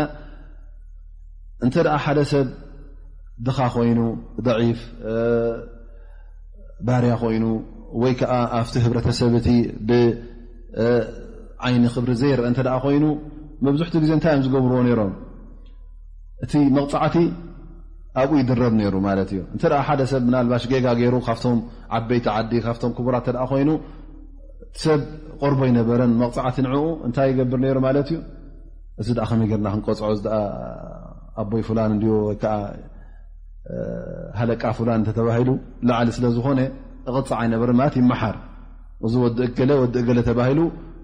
እንተ ደኣ ሓደ ሰብ ድኻ ኮይኑ፣ ደዒፍ፣ ባርያ ኮይኑ፣ ወይ ከኣ ኣብቲ ህብረተሰብ እቲ ብዓይኒ ክብሪ ዘይርአ እንተ ደኣ ኮይኑ፣ መብዝሕቱ ግዜ እንታይ እዮም ዝገብርዎ ነይሮም? እቲ መቕጻዕቲ ኣብኡ ይድረብ ነይሩ ማለት እዩ። እንተ ደኣ ሓደ ሰብ ምናልባሽ ጌጋ ገይሩ፣ ካብቶም ዓበይቲ ዓዲ፣ ካብቶም ክቡራት እንተ ደኣ ኮይኑ፣ ሰብ ቆርቦ ኣይነበረን፣ መቕጻዕቲ ንዕኡ እንታይ ይገብር ነይሩ ማለት እዩ? እዚ ደኣ ከመይ ጌርና ክንቀጽዖ? እዚ ደኣ ኣቦይ ፍላን እንድዩ፣ ወይ ከኣ፣ እ፣ ሃለቃ ፍላን እንተተባሂሉ፣ ላዕሊ ስለ ዝኾነ፣ እቕጻዕ ኣይነበረን ማለት ይመሓር። እዚ ወዲ እገለ፣ ወዲ እገለ ተባሂሉ፣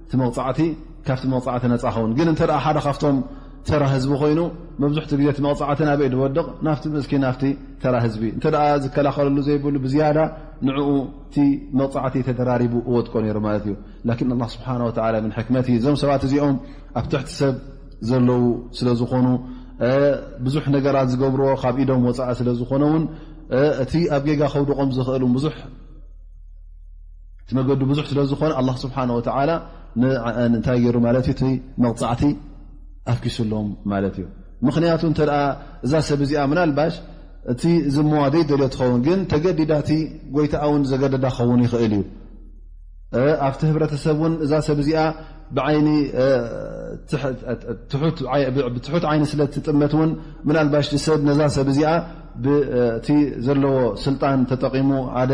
እቲ መቕጻዕቲ፣ ካብቲ መቕጻዕቲ ነጻ ኸውን። ግን እንተ ደኣ ሓደ ካብቶም ተራ ህዝቢ ኮይኑ፣ መብዝሕትኡ ግዜ እቲ መቕጻዕቲ ናበይ ዝወድቕ? ናብቲ ምስኪን፣ ናብቲ ተራ ህዝቢ። እንተ ደኣ ዝከላኸለሉ ዘይብሉ፣ ብዝያዳ ንዕኡ እቲ መቕጻዕቲ ተደራሪቡ እወድቆ ነይሩ ማለት እዩ። ላኪን ኣላህ ስብሓነ ወተዓላ ምን ሕክመቲ፣ እዞም ሰባት እዚኦም ኣብ ትሕቲ ሰብ ዘለዉ ስለ ዝኾኑ፣ እ፣ ብዙሕ ነገራት ዝገብርዎ ካብ ኢዶም ወጻኢ ስለ ዝኾነ እውን፣ እ፣ እቲ ኣብ ጌጋ ከውድቖም ዝኽእል እውን ብዙሕ እቲ መገዱ ብዙሕ ስለ ዝኾነ፣ ኣላህ ስብሓነ ወተዓላ ን-፣ እንታይ ገይሩ ማለት እዩ? እቲ መቕጻዕቲ ኣፍኪሱሎም ማለት እዩ። ምኽንያቱ እንተ ደኣ እዛ ሰብ እዚኣ ምናልባሽ እቲ ዝምዋ ዘይደልዮ ትኸውን፣ ግን ተገዲዳ፣ እቲ ጎይታኣ እውን ዘገደዳ ክኸውን ይኽእል እዩ። እ፣ ኣብቲ ህብረተሰብ እውን እዛ ሰብ እዚኣ ብዓይኒ፣ እ፣ ትሕ-፣ ትሑት ዓይ-፣ ብ-፣ ብትሑት ዓይኒ ስለ እትጥመት እውን ምናልባሽ እቲ ሰብ ነዛ ሰብ እዚኣ ብ-፣ እቲ ዘለዎ ስልጣን ተጠቒሙ፣ ኣነ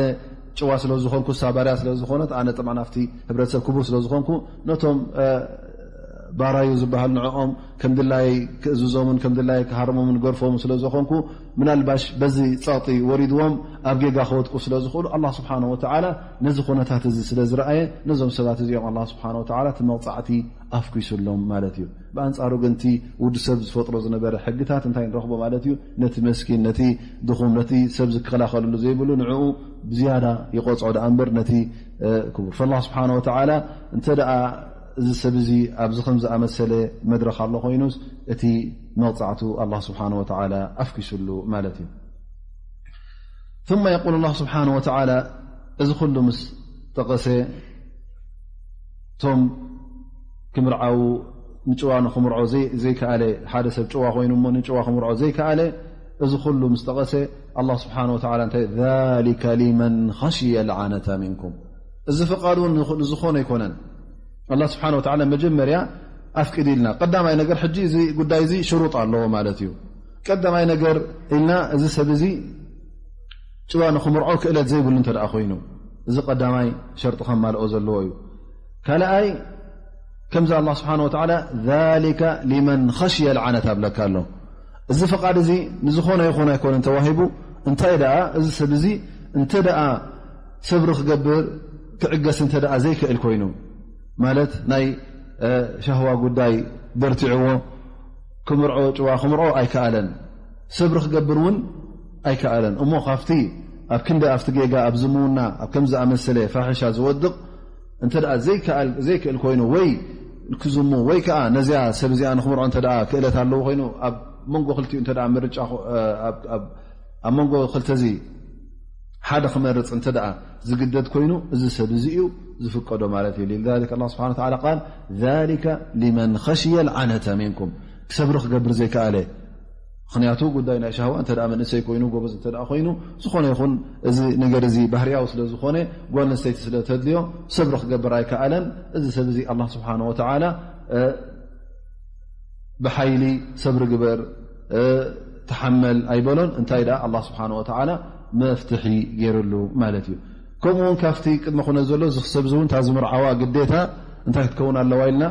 ጭዋ ስለ ዝኾንኩ፣ እሳ ባርያ ስለ ዝኾነት፣ ኣነ ጥማን ኣብቲ ህብረተሰብ ክቡር ስለ ዝኾንኩ፣ ነቶም፣ እ፣ ባራዩ ዝበሃል ንዕኦም ከም ድላየ ክእዝዞምን ከም ድላየ ክሃርሞምን ገርፎም ስለ ዝኾንኩ፣ ምናልባሽ በዚ ጸቕጢ ወሪድዎም ኣብ ጌጋ ክወድቁ ስለ ዝኽእሉ፣ ኣላህ ስብሓነሁ ወተዓላ ነዚ ኩነታት እዚ ስለ ዝረኣየ፣ ነዞም ሰባት እዚኦም ኣላህ ስብሓነሁ ወተዓላ እቲ መቕጻዕቲ ኣፍኲሱሎም ማለት እዩ። ብኣንጻሩ ግን እቲ ውዲ ሰብ ዝፈጥሮ ዝነበረ ሕግታት እንታይ ንረኽቦ ማለት እዩ? ነቲ መስኪን፣ ነቲ ድኹም፣ ነቲ ሰብ ዝከላኸለሉ ዘይብሉ ንዕኡ ብዝያዳ ይቆጽዖ ደኣ እምበር ነቲ፣ እ፣ ክቡር። ፈላህ ስብሓነሁ ወተዓላ እንተ ደኣ እዚ ሰብ እዚ ኣብዚ ከም ዝኣመሰለ መድረኽ ኣሎ ኮይኑስ፣ እቲ መቕጻዕቱ ኣላህ ስብሓነሁ ወተዓላ ኣፍኪሱሉ ማለት እዩ። ثم يقول الله سبحانه وتعالى፣ እዚ ኩሉ ምስ ጠቐሰ፣ እቶም ክምርዓዉ፣ ንጭዋ ንኽምርዖ ዘይ-፣ ዘይከኣለ፣ ሓደ ሰብ ጭዋ ኮይኑ እሞ ንጭዋ ክምርዖ ዘይከኣለ፣ እዚ ኩሉ ምስ ጠቐሰ፣ ኣላህ ስብሓነሁ ወተዓላ እንታይ፣ ذلك لمن خشي العنة منكم። እዚ ፍቓድ እውን ንኽ-፣ ንዝኾነ ኣይኮነን። ኣላህ ስብሓነሁ ወተዓላ መጀመርያ ኣፍቅድ ኢልና። ቀዳማይ ነገር፣ ሕጂ እዚ ጉዳይ እዚ ሽሩጥ ኣለዎ ማለት እዩ። ቀዳማይ ነገር ኢልና፣ እዚ ሰብ እዚ ጭዋ ንኽምርዖ ክእለት ዘይብሉ እንተ ደኣ ኮይኑ፣ እዚ ቀዳማይ ሸርጢ ከማልኦ ዘለዎ እዩ። ካልኣይ፣ ከምዚ ኣላህ ስብሓነሁ ወተዓላ ذلك لمن خشي العنة ኣብለካ ኣሎ። እዚ ፍቓድ እዚ ንዝኾነ ይኹን ኣይኮነን ተዋሂቡ። እንታይ ደኣ፣ እዚ ሰብ እዚ እንተ ደኣ ሰብሪ ክገብር፣ ክዕገስ እንተ ደኣ ዘይክእል ኮይኑ፣ ማለት ናይ፣ እ፣ ሻህዋ ጉዳይ በርቲዕዎ፣ ክምርዖ፣ ጭዋ ክምርዖ ኣይከኣለን። ሰብሪ ክገብር እውን ኣይከኣለን። እሞ ካብቲ ኣብ ክንዲ ኣብቲ ጌጋ፣ ኣብ ዝምውና፣ ኣብ ከምዚ ዝኣመሰለ ፋሕሻ ዝወድቕ እንተ ደኣ ዘይከኣል-፣ ዘይክእል ኮይኑ፣ ወይ ክዝሙ፣ ወይ ከኣ ነዚኣ ሰብ እዚኣ ንኽምርዖ እንተ ደኣ ክእለት ኣለዎ ኮይኑ፣ ኣብ መንጎ ክልቲኡ እንተ ደኣ ምርጫ ኮ-፣ ኣብ፣ ኣብ፣ ኣብ መንጎ ክልተዚ ሓደ ክመርጽ እንተ ደኣ ዝግደድ ኮይኑ፣ እዚ ሰብ እዚ እዩ ዝፍቀዶ ማለት እዩ። لذلك الله سبحانه وتعالى قال ذلك لمن خشي العنة منكم። ሰብሪ ክገብር ዘይከኣለ፣ ምኽንያቱ ጉዳይ ናይ ሻህዋ እንተ ደኣ መንእሰይ ኮይኑ፣ ጎበዝ እንተ ደኣ ኮይኑ፣ ዝኾነ ይኹን፣ እዚ ነገር እዚ ባህርያዊ ስለ ዝኾነ፣ ጓል ኣንስተይቲ ስለ ተድልዮ፣ ሰብሪ ክገብር ኣይከኣለን። እዚ ሰብ እዚ ኣላህ ስብሓነሁ ወተዓላ፣ እ፣ ብሓይሊ ሰብሪ ግበር፣ እ፣ ተሓመል ኣይበሎን። እንታይ ደኣ ኣላህ ስብሓነሁ ወተዓላ መፍትሒ ገይርሉ ማለት እዩ። ከምኡ እውን ካብቲ ቅድመ ኩነት ዘሎ፣ እዚ ሰብ እዚ እውን እታ ዝምርዓዋ ግዴታ እንታይ ክትከውን ኣለዋ ኢልና?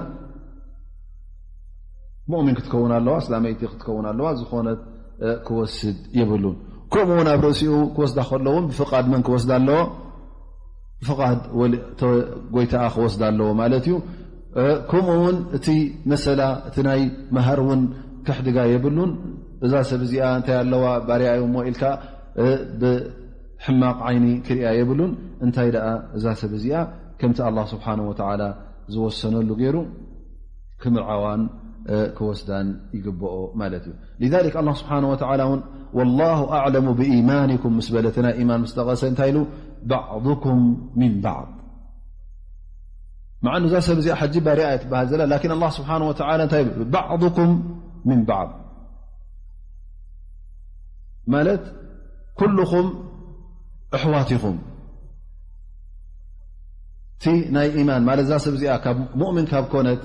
ሙእሚን ክትከውን ኣለዋ፣ እስላመይቲ ክትከውን ኣለዋ፣ ዝኾነት፣ እ፣ ክወስድ የብሉን። ከምኡ እውን ኣብ ርእሲኡ ክወስዳ ከለውን ብፍቓድ መን ክወስዳ ኣለዎ? ብፍቓድ ወሊ-፣ ተ-፣ ጎይታኣ ክወስዳ ኣለዎ ማለት እዩ። እ፣ ከምኡ እውን እቲ መሰላ፣ እቲ ናይ መሃር እውን ከሕድጋ የብሉን። እዛ ሰብ እዚኣ እንታይ ኣለዋ፣ ባርያ እዩ እሞ ኢልካ፣ እ፣ ብሕማቕ ዓይኒ ክሪኣ የብሉን። እንታይ ደኣ እዛ ሰብ እዚኣ ከምቲ ኣላህ ስብሓነሁ ወተዓላ ዝወሰነሉ ገይሩ ክምርዓዋን፣ እ፣ ክወስዳን ይግብኦ ማለት እዩ። لذلك ኣላህ ስብሓነሁ ወተዓላ እውን والله أعلم بإيمانكم ምስ በለ፣ እቲ ናይ ኢማን ምስ ጠቐሰ እንታይ ኢሉ? بعضكم من بعض። መዓኑ እዛ ሰብ እዚኣ ሕጂ ባርያ እያ ትበሃል ዘላ፣ ላኪን ኣላህ ስብሓነሁ ወተዓላ እንታይ ይብል? بعضكم من بعض ማለት ኩልኹም ኣሕዋት ኢኹም። እቲ ናይ ኢማን ማለት እዛ ሰብ እዚኣ ካብ ሙእሚን ካብ ኮነት፣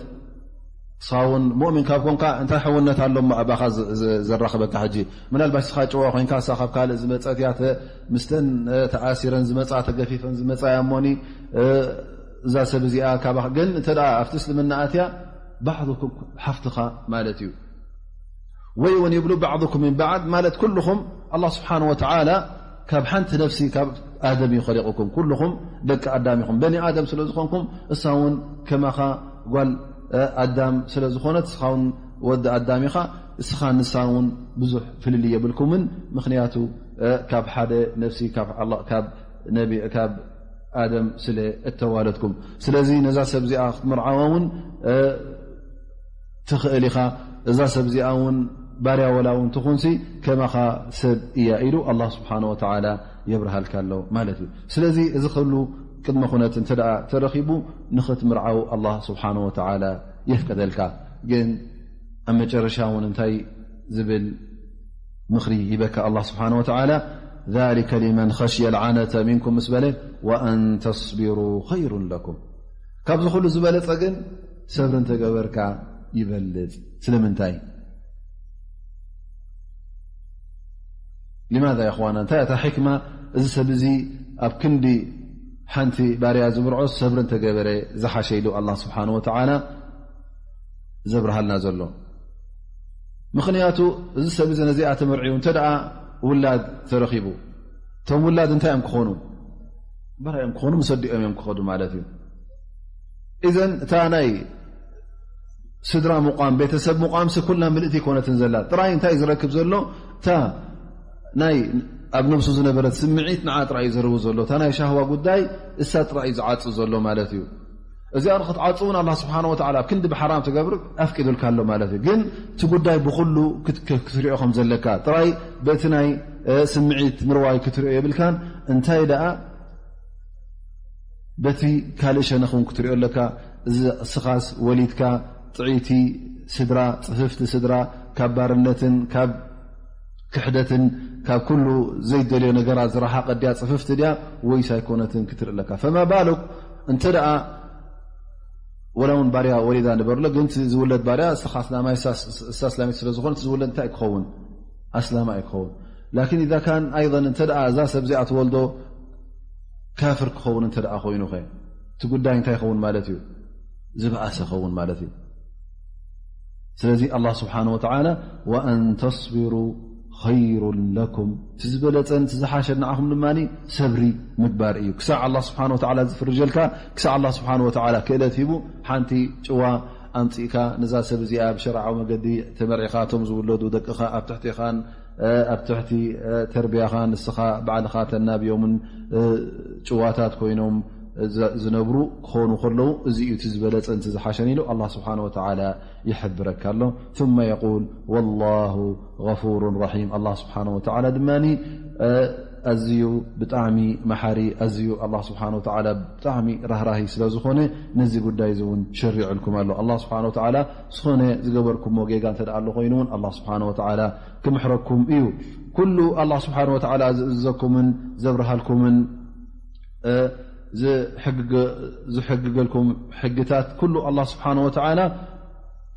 ንስኻ እውን ሙእሚን ካብ ኮንካ እንታይ ሕውነት ኣሎ እሞ ኣባኻ ዝ-፣ ዝ-፣ ዘራኽበካ? ሕጂ ምናልባሽ ንስኻ ጭዋ ኮንካ፣ እሳ ካብ ካልእ ዝመጸት እያ፣ ተ-፣ ምስተን፣ እ፣ ተኣሲረን ዝመጻ፣ ተገፊፈን ዝመጻ እያ እሞኒ፣ እ፣ እዛ ሰብ እዚኣ ካባኻ ግን እንተ ደኣ ኣብቲ እስልምና ኣትያ፣ ባዕድኩም ሓፍትኻ ማለት እዩ። ወይ እውን ይብሉ بعضكم من بعض ማለት ኩልኹም ኣላህ ስብሓነሁ ወተዓላ ካብ ሓንቲ ነፍሲ ካብ ኣደም እዩ ኸሊቑኩም። ኩልኹም ደቂ ኣዳም ኢኹም፣ በኒ ኣደም ስለ ዝኾንኩም፣ እሳ እውን ከማኻ ጓል፣ እ፣ ኣዳም ስለ ዝኾነት፣ እስኻ እውን ወዲ ኣዳም ኢኻ። እስኻ ንሳ እውን ብዙሕ ፍልልይ የብልኩምን፣ ምኽንያቱ፣ እ፣ ካብ ሓደ ነፍሲ ካብ ኣላ-፣ ካብ ነቢ-፣ ካብ ኣደም ስለ እተዋለድኩም። ስለዚ ነዛ ሰብ እዚኣ ክትምርዓዋ እውን፣ እ፣ ትኽእል ኢኻ። እዛ ሰብ እዚኣ እውን ባርያ ወላ እውን ትኹንሲ ከማኻ ሰብ እያ ኢሉ ኣላህ ስብሓነ ወተዓላ የብርሃልካ ኣሎ ማለት እዩ። ስለዚ እዚ ኩሉ ቅድመ ኩነት እንተ ደኣ ተረኺቡ ንኽትምርዓው ኣላህ ስብሓነ ወተዓላ የፍቀደልካ። ግን ኣብ መጨረሻ እውን እንታይ ዝብል ምኽሪ ይበካ ኣላህ ስብሓነ ወተዓላ፣ ذلك لمن خشي العنة منكم ምስ በለ፣ وأن تصبروا خير لكم። ካብዚ ኩሉ ዝበለጸ ግን ሰብሪ እንተገበርካ ይበልጽ። ስለምንታይ? لماذا يا إخوانا؟ እንታይ እታ ሕክማ? እዚ ሰብ እዚ ኣብ ክንዲ ሓንቲ ባርያ ዝምርዖ ሰብሪ እንተገበረ ዝሓሸ ኢሉ ኣላህ ስብሓነ ወተዓላ ዘብርሃልና ዘሎ። ምኽንያቱ እዚ ሰብ እዚ ነዚኣ ተመርዒው እንተ ደኣ ውላድ ተረኺቡ፣ እቶም ውላድ እንታይ እዮም ክኾኑ? በራ እዮም ክኾኑ፣ ምስ ኣዲኦም እዮም ክኸዱ ማለት እዩ። ኢዘን እታ ናይ ስድራ ምቋም፣ ቤተሰብ ምቋምሲ ኩላ ምልእቲ ኣይኮነትን ዘላ። ጥራይ እንታይ ዝረክብ ዘሎ? እታ ናይ ኣብ ነብሱ ዝነበረት ስምዒት ንዓ ጥራይ እዩ ዘርዊ ዘሎ። እታ ናይ ሻህዋ ጉዳይ እሳ ጥራይ እዩ ዝዓጹ ዘሎ ማለት እዩ። እዚኣ ንክትዓጹ እውን ኣላህ ስብሓን ወተዓላ ኣብ ክንዲ ብሓራም ትገብር ኣፍቂዱልካ ኣሎ ማለት እዩ። ግን እቲ ጉዳይ ብኹሉ ክት-፣ ክት-፣ ክትሪኦ ከም ዘለካ ጥራይ በቲ ናይ፣ እ፣ ስምዒት ምርዋይ ክትሪኦ የብልካን። እንታይ ደኣ በቲ ካልእ ሸነኽ እውን ክትሪኦ ኣለካ። እዚ እስኻስ ወሊድካ ጥዕይቲ ስድራ፣ ጽፍፍቲ ስድራ፣ ካብ ባርነትን ካብ ክሕደትን ካብ ኩሉ ዘይደልዮ ነገራት ዝረሓቐ ድያ፣ ጽፍፍቲ ድያ ወይስ ኣይኮነትን ክትርኢ ኣለካ። ፈማ ባሉክ እንተ ደኣ ወላ እውን ባርያ ወሊዳ ንበርሎ፣ ግን እቲ ዝውለድ ባርያ እስኻ ኣስላማይ፣ እሳ ኣስላሚት ስለ ዝኾነት፣ እቲ ዝውለድ እንታይ ክኸውን? ኣስላማይ ክኸውን። ላኪን ኢዛ ካን ኣይን እንተ ደኣ እዛ ሰብ እዚኣ ትወልዶ ካፍር ክኸውን እንተ ደኣ ኮይኑኸ፣ እቲ ጉዳይ እንታይ ይኸውን ማለት እዩ? ዝበኣሰ ኸውን ማለት እዩ። ስለዚ ኣላህ ስብሓን ወተዓላ፣ "ወኣን ተስቢሩ ኸይሩን ለኩም", እቲ ዝበለጸን እቲ ዝሓሸን ንዓኹም ድማ ሰብሪ ምግባር እዩ። ክሳዕ ኣላህ ስብሓን ወተዓላ ዝፍርጀልካ፣ ክሳዕ ኣላህ ስብሓን ወተዓላ ክእለት ሂቡ፣ ሓንቲ ጭዋ ኣምጺእካ ነዛ ሰብ እዚኣ ብሸርዓዊ መገዲ ተመርዒኻ፣ እቶም ዝውለዱ ደቅኻ ኣብ ትሕቲኻን፣ እ፣ ኣብ ትሕቲ፣ እ፣ ተርቢያኻን ንስኻ ባዕልኻ ተናብዮምን፣ እ፣ ጭዋታት ኮይኖም፣ እ፣ ዝ-፣ ዝነብሩ ክኾኑ ከለዉ፣ እዚ እዩ እቲ ዝበለጸን እቲ ዝሓሸን ኢሉ ኣላህ ስብሓን ወተዓላ ይሕብረካ ኣሎ። ثم يقول والله غفور رحيم። ኣላህ ስብሓን ወተዓላ ድማ፣ እ፣ ኣዝዩ ብጣዕሚ መሓሪ፣ ኣዝዩ ኣላህ ስብሓን ወተዓላ ብጣዕሚ ራህራሂ ስለ ዝኾነ፣ ነዚ ጉዳይ እዚ እውን ሸሪዕልኩም ኣሎ። ኣላህ ስብሓን ወተዓላ ዝኾነ ዝገበርኩሞ ጌጋ እንተ ደኣ ኣሎ ኮይኑ እውን፣ ኣላህ ስብሓን ወተዓላ ክምሕረኩም እዩ። ኩሉ ኣላህ ስብሓን ወተዓላ ዝእዝዘኩምን ዘብርሃልኩምን፣ እ፣ ዝሕግገ-፣ ዝሕግገልኩም ሕግታት ኩሉ ኣላህ ስብሓን ወተዓላ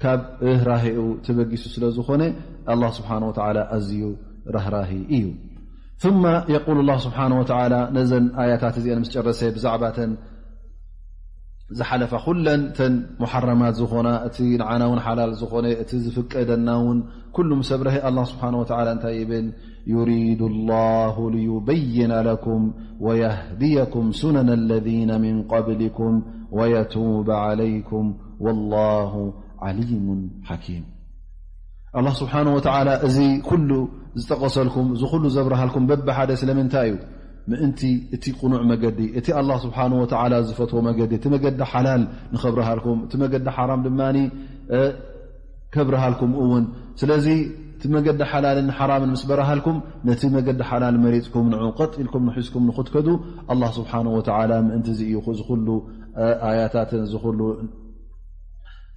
ካብ ርህራሄኡ ተበጊሱ ስለ ዝኾነ፣ ኣላህ ስብሓን ወተዓላ ኣዝዩ ራህራሂ እዩ። ثم يقول الله سبحانه وتعالى፣ ነዘን ኣያታት እዚአን ምስ ጨረሰ፣ ብዛዕባ እተን ዝሓለፋ ኩለን እተን ሙሓረማት ዝኾና፣ እቲ ንዓና እውን ሓላል ዝኾነ፣ እቲ ዝፍቀደና እውን ኩሉ ምስ ኣብረሀ፣ ኣላህ ስብሓን ወተዓላ እንታይ ይብል? يريد الله ليبين لكم ويهديكم سنن الذين من قبلكم ويتوب عليكم والله عليم حكيم። ኣላህ ስብሓን ወተዓላ እዚ ኩሉ ዝጠቐሰልኩም፣ እዚ ኩሉ ዘብርሃልኩም በብሓደ ስለምንታይ እዩ? ምእንቲ እቲ ቅኑዕ መገዲ፣ እቲ ኣላህ ስብሓን ወተዓላ ዝፈትዎ መገዲ፣ እቲ መገዲ ሓላል ንኸብርሃልኩም፣ እቲ መገዲ ሓራም ድማ፣ እ፣ ከብርሃልኩም እውን። ስለዚ እቲ መገዲ ሓላልን ሓራምን ምስ በረሃልኩም፣ ነቲ መገዲ ሓላል መሪጽኩም፣ ንዑ ቀጥ ኢልኩም ንሒዝኩም ንኽትከዱ፣ ኣላህ ስብሓን ወተዓላ ምእንቲ እዚ እዩ እዚ ኩሉ፣ እ፣ ኣያታትን እዚ ኩሉ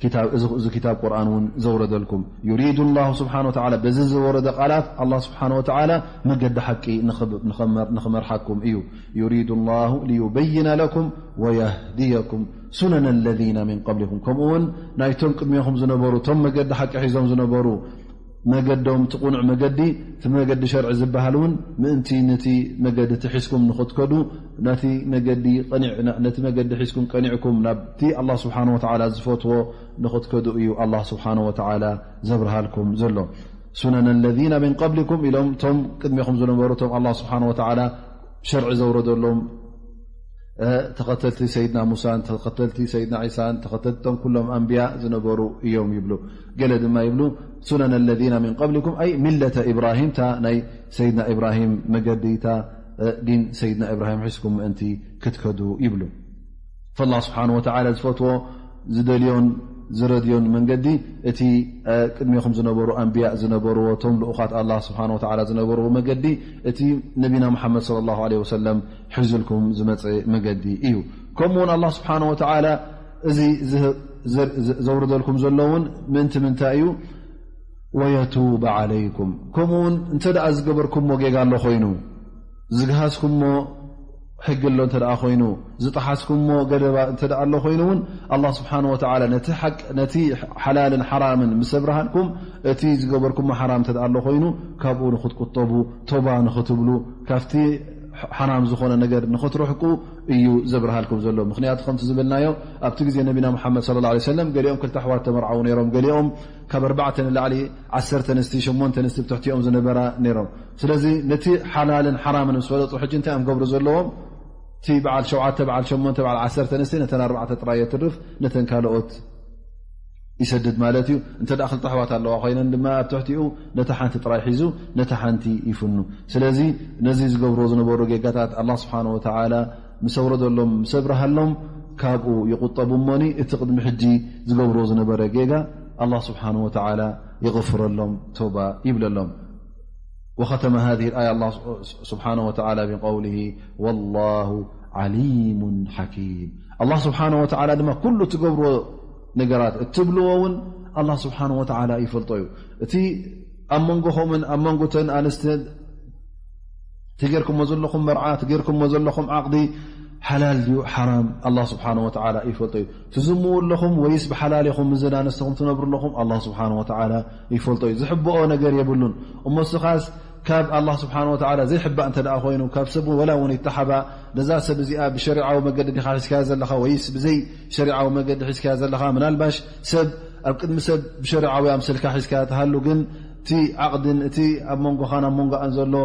ኪታብ፣ እዚ፣ እዚ ኪታብ ቁርኣን እውን ዘውረደልኩም። يريد الله سبحانه وتعالى፣ በዚ ዝወረደ ቃላት ኣላህ ስብሓን ወተዓላ መገዲ ሓቂ ንኽብ-፣ ንኸመር-፣ ንኽመርሓኩም እዩ። يريد الله ليبين لكم ويهديكم سنن الذين من قبلكم። ከምኡ እውን ናይቶም ቅድሜኹም ዝነበሩ፣ እቶም መገዲ ሓቂ ሒዞም ዝነበሩ፣ መገዶም፣ እቲ ቁኑዕ መገዲ፣ እቲ መገዲ ሸርዒ ዝበሃል እውን ምእንቲ ነቲ መገዲ እቲ ሒዝኩም ንኽትከዱ፣ ነቲ መገዲ ቀኒዕ-፣ ነቲ መገዲ ሒዝኩም ቀኒዕኩም ናብቲ ኣላህ ስብሓን ወተዓላ ዝፈትዎ ንኽትከዱ እዩ ኣላህ ስብሓን ወተዓላ ዘብርሃልኩም ዘሎ። سنن الذين من قبلكم ኢሎም እቶም ቅድሜኹም ዝነበሩ፣ እቶም ኣላህ ስብሓን ወተዓላ ሸርዒ ዘውረደሎም፣ እ፣ ተኸተልቲ ሰይድና ሙሳን፣ ተኸተልቲ ሰይድና ዒሳን፣ ተኸተልቶም ኩሎም ኣንብያ ዝነበሩ እዮም ይብሉ። ገለ ድማ ይብሉ፣ سنن الذين من قبلكم، أي ملة إبراهيم፣ እታ ናይ ሰይድና ኢብራሂም መገዲ፣ እታ፣ እ፣ ዲን ሰይድና ኢብራሂም ሒዝኩም ምእንቲ ክትከዱ ይብሉ። ፈላህ ስብሓን ወተዓላ ዝፈትዎ፣ ዝደልዮን ዝረድዮን መንገዲ፣ እቲ፣ እ፣ ቅድሜኹም ዝነበሩ ኣንብያ ዝነበርዎ፣ እቶም ልኡኻት ኣላህ ስብሓን ወተዓላ ዝነበርዎ መገዲ፣ እቲ ነቢና ሙሓመድ ሰለላሁ ዐለይሂ ወሰለም ሒዙልኩም ዝመጸ መገዲ እዩ። ከምኡውን ኣላህ ስብሓን ወተዓላ እዚ ዝህ-፣ ዘ-፣ ዘ-፣ ዘውርደልኩም ዘሎ እውን ምእንቲ ምንታይ እዩ? ወየቱበ ዐለይኩም። ከምኡውን እንተ ደኣ ዝገበርኩሞ ጌጋ ኣሎ ኮይኑ፣ ዝግሃዝኩሞ ሕጊ ኣሎ እንተ ደኣ ኮይኑ፣ ዝጠሓስኩሞ ገደባ እንተ ደኣ ኣሎ ኮይኑ እውን፣ ኣላህ ስብሓን ወተዓላ ነቲ ሓቅ፣ ነቲ ሓላልን ሓራምን ምስ ኣብርሃልኩም፣ እቲ ዝገበርኩሞ ሓራም እንተ ደኣ ኣሎ ኮይኑ፣ ካብኡ ንኽትቁጠቡ፣ ቶባ ንኽትብሉ፣ ካብቲ ሓራም ዝኾነ ነገር ንኽትርሕቁ እዩ ዘብርሃልኩም ዘሎ። ምኽንያቱ ከምቲ ዝበልናዮ ኣብቲ ግዜ ነቢና ሙሓመድ ሰለላሁ ዐለይሂ ወሰለም ገሊኦም ክልተ ኣሕዋት ተመርዓዉ ነይሮም፣ ገሊኦም ካብ ኣርባዕተ ንላዕሊ ዓሰርተ ኣንስቲ ሸሞንተ ኣንስቲ ብትሕቲኦም ዝነበራ ነይሮም። ስለዚ ነቲ ሓላልን ሓራምን ምስ ፈለጡ ሕጂ እንታይ እዮም ገብሩ ዘለዎም? እቲ በዓል ሸውዓተ በዓል ሸሞንተ በዓል ዓሰርተ ኣንስቲ ነተን ኣርባዕተ ጥራይ የትርፍ፣ ነተን ካልኦት ይሰድድ ማለት እዩ። እንተ ደኣ ክልተ ኣሕዋት ኣለዋ ኮይነን ድማ ኣብ ትሕቲኡ ነታ ሓንቲ ጥራይ ሒዙ ነታ ሓንቲ ይፍኑ። ስለዚ ነዚ ዝገብሮ ዝነበሩ ጌጋታት ኣላህ ስብሓነ ወተዓላ ምስ ኣውረደሎም ምስ ኣብርሃሎም ካብኡ ይቁጠቡ እሞኒ እቲ ቅድሚ ሕጂ ዝገብሮ ዝነበረ ጌጋ ኣላህ ስብሓነ ወተዓላ ይغፍረሎም፣ ተውባ ይብለሎም። وختم هذه الآية الله سبحانه وتعالى بقوله والله عليم حكيم። ኣላህ ስብሓነ ወተዓላ ድማ ኩሉ ትገብርዎ ነገራት እትብልዎ እውን ኣላህ ስብሓነ ወተዓላ ይፈልጦ እዩ። እቲ ኣብ መንጎ ኹምን ኣብ መንጎ ተን ኣንስትን እቲ ጌርኩሞ ዘለኹም መርዓ፣ እቲ ጌርኩሞ ዘለኹም ዓቕዲ ሓላል ድዩ ሓራም ኣላህ ስብሓነ ወተዓላ ይፈልጦ እዩ። ትዝምዉ ኣለኹም ወይስ ብሓላል ኢኹም ምስዘን ኣንስትኹም ትነብሩ ኣለኹም ኣላህ ስብሓነ ወተዓላ ይፈልጦ እዩ። ዝሕብኦ ነገር የብሉን። እሞ እስኻስ ካብ ኣላህ ስብሓነ ወተዓላ ዘይሕባእ እንተ ደኣ ኮይኑ፣ ካብ ሰብ ወላ እውን ይተሓባ፣ ነዛ ሰብ እዚኣ ብሸሪዓዊ መገዲ ዲኻ ሒዝካያ ዘለኻ ወይስ ብዘይ ሸሪዓዊ መገዲ ሒዝካያ ዘለኻ? ምናልባሽ ሰብ ኣብ ቅድሚ ሰብ ብሸሪዓዊ ኣምሰልካ ሒዝካያ ትሃሉ፣ ግን እቲ ዓቕድን እቲ ኣብ መንጎኻን ኣብ መንጎኣን ዘሎ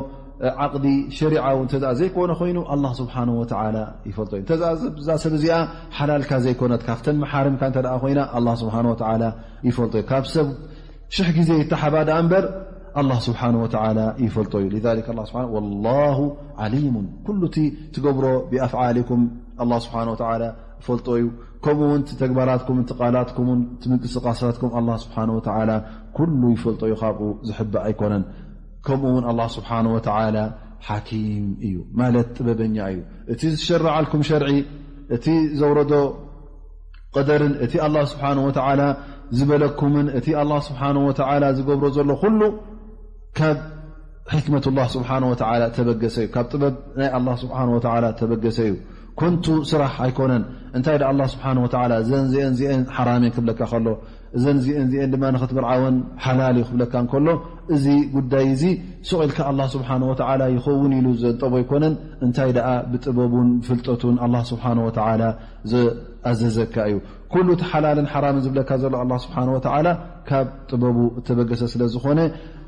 ዓቕዲ ሸሪዓዊ እንተ ደኣ ዘይኮነ ኮይኑ ኣላህ ስብሓነ ወተዓላ ይፈልጦ እዩ። እንተ ደኣ እዛ ሰብ እዚኣ ሓላልካ ዘይኮነት ካብተን መሓርምካ እንተ ደኣ ኮይና ኣላህ ስብሓነ ወተዓላ ይፈልጦ እዩ። ካብ ሰብ ሽሕ ግዜ ይተሓባ ደኣ እምበር ኣላህ ስብሓነ ወተዓላ ይፈልጦ እዩ። لذلك الله سبحانه والله عليم ኩሉ እቲ ትገብሮ ብኣፍዓሊኩም ኣላህ ስብሓነ ወተዓላ ይፈልጦ እዩ። ከምኡ እውን እቲ ተግባራትኩም፣ እቲ ቃላትኩምን እቲ ምንቅስቃሳትኩም ኣላህ ስብሓነ ወተዓላ ኩሉ ይፈልጦ እዩ፣ ካብኡ ዝሕባእ ኣይኮነን። ከምኡ እውን ኣላህ ስብሓነ ወተዓላ ሓኪም እዩ፣ ማለት ጥበበኛ እዩ። እቲ ዝሸረዓልኩም ሸርዒ፣ እቲ ዘውረዶ ቀደርን እቲ ኣላህ ስብሓነ ወተዓላ ዝበለኩምን እቲ ኣላህ ስብሓነ ወተዓላ ዝገብሮ ዘሎ ኩሉ ካብ ሕክመቱላህ ስብሓነ ወተዓላ ተበገሰ እዩ፣ ካብ ጥበብ ናይ ኣላህ ስብሓነ ወተዓላ ተበገሰ እዩ። ኮንቱ ስራሕ ኣይኮነን። እንታይ ደኣ ኣላህ ስብሓነ ወተዓላ እዘን ዚአን ዚአን ሓራም እየን ክብለካ ከሎ፣ እዘን ዚአን ዚአን ድማ ንኽትምርዓወን ሓላል እዩ ክብለካ እንከሎ፣ እዚ ጉዳይ እዚ ሱቕ ኢልካ ኣላህ ስብሓነ ወተዓላ ይኸውን ኢሉ ዘንጠቦ ኣይኮነን። እንታይ ደኣ ብጥበቡን ፍልጠቱን ኣላህ ስብሓነ ወተዓላ ዝኣዘዘካ እዩ። ኩሉ እቲ ሓላልን ሓራምን ዝብለካ ዘሎ ኣላህ ስብሓነ ወተዓላ ካብ ጥበቡ እተበገሰ ስለ ዝኾነ፣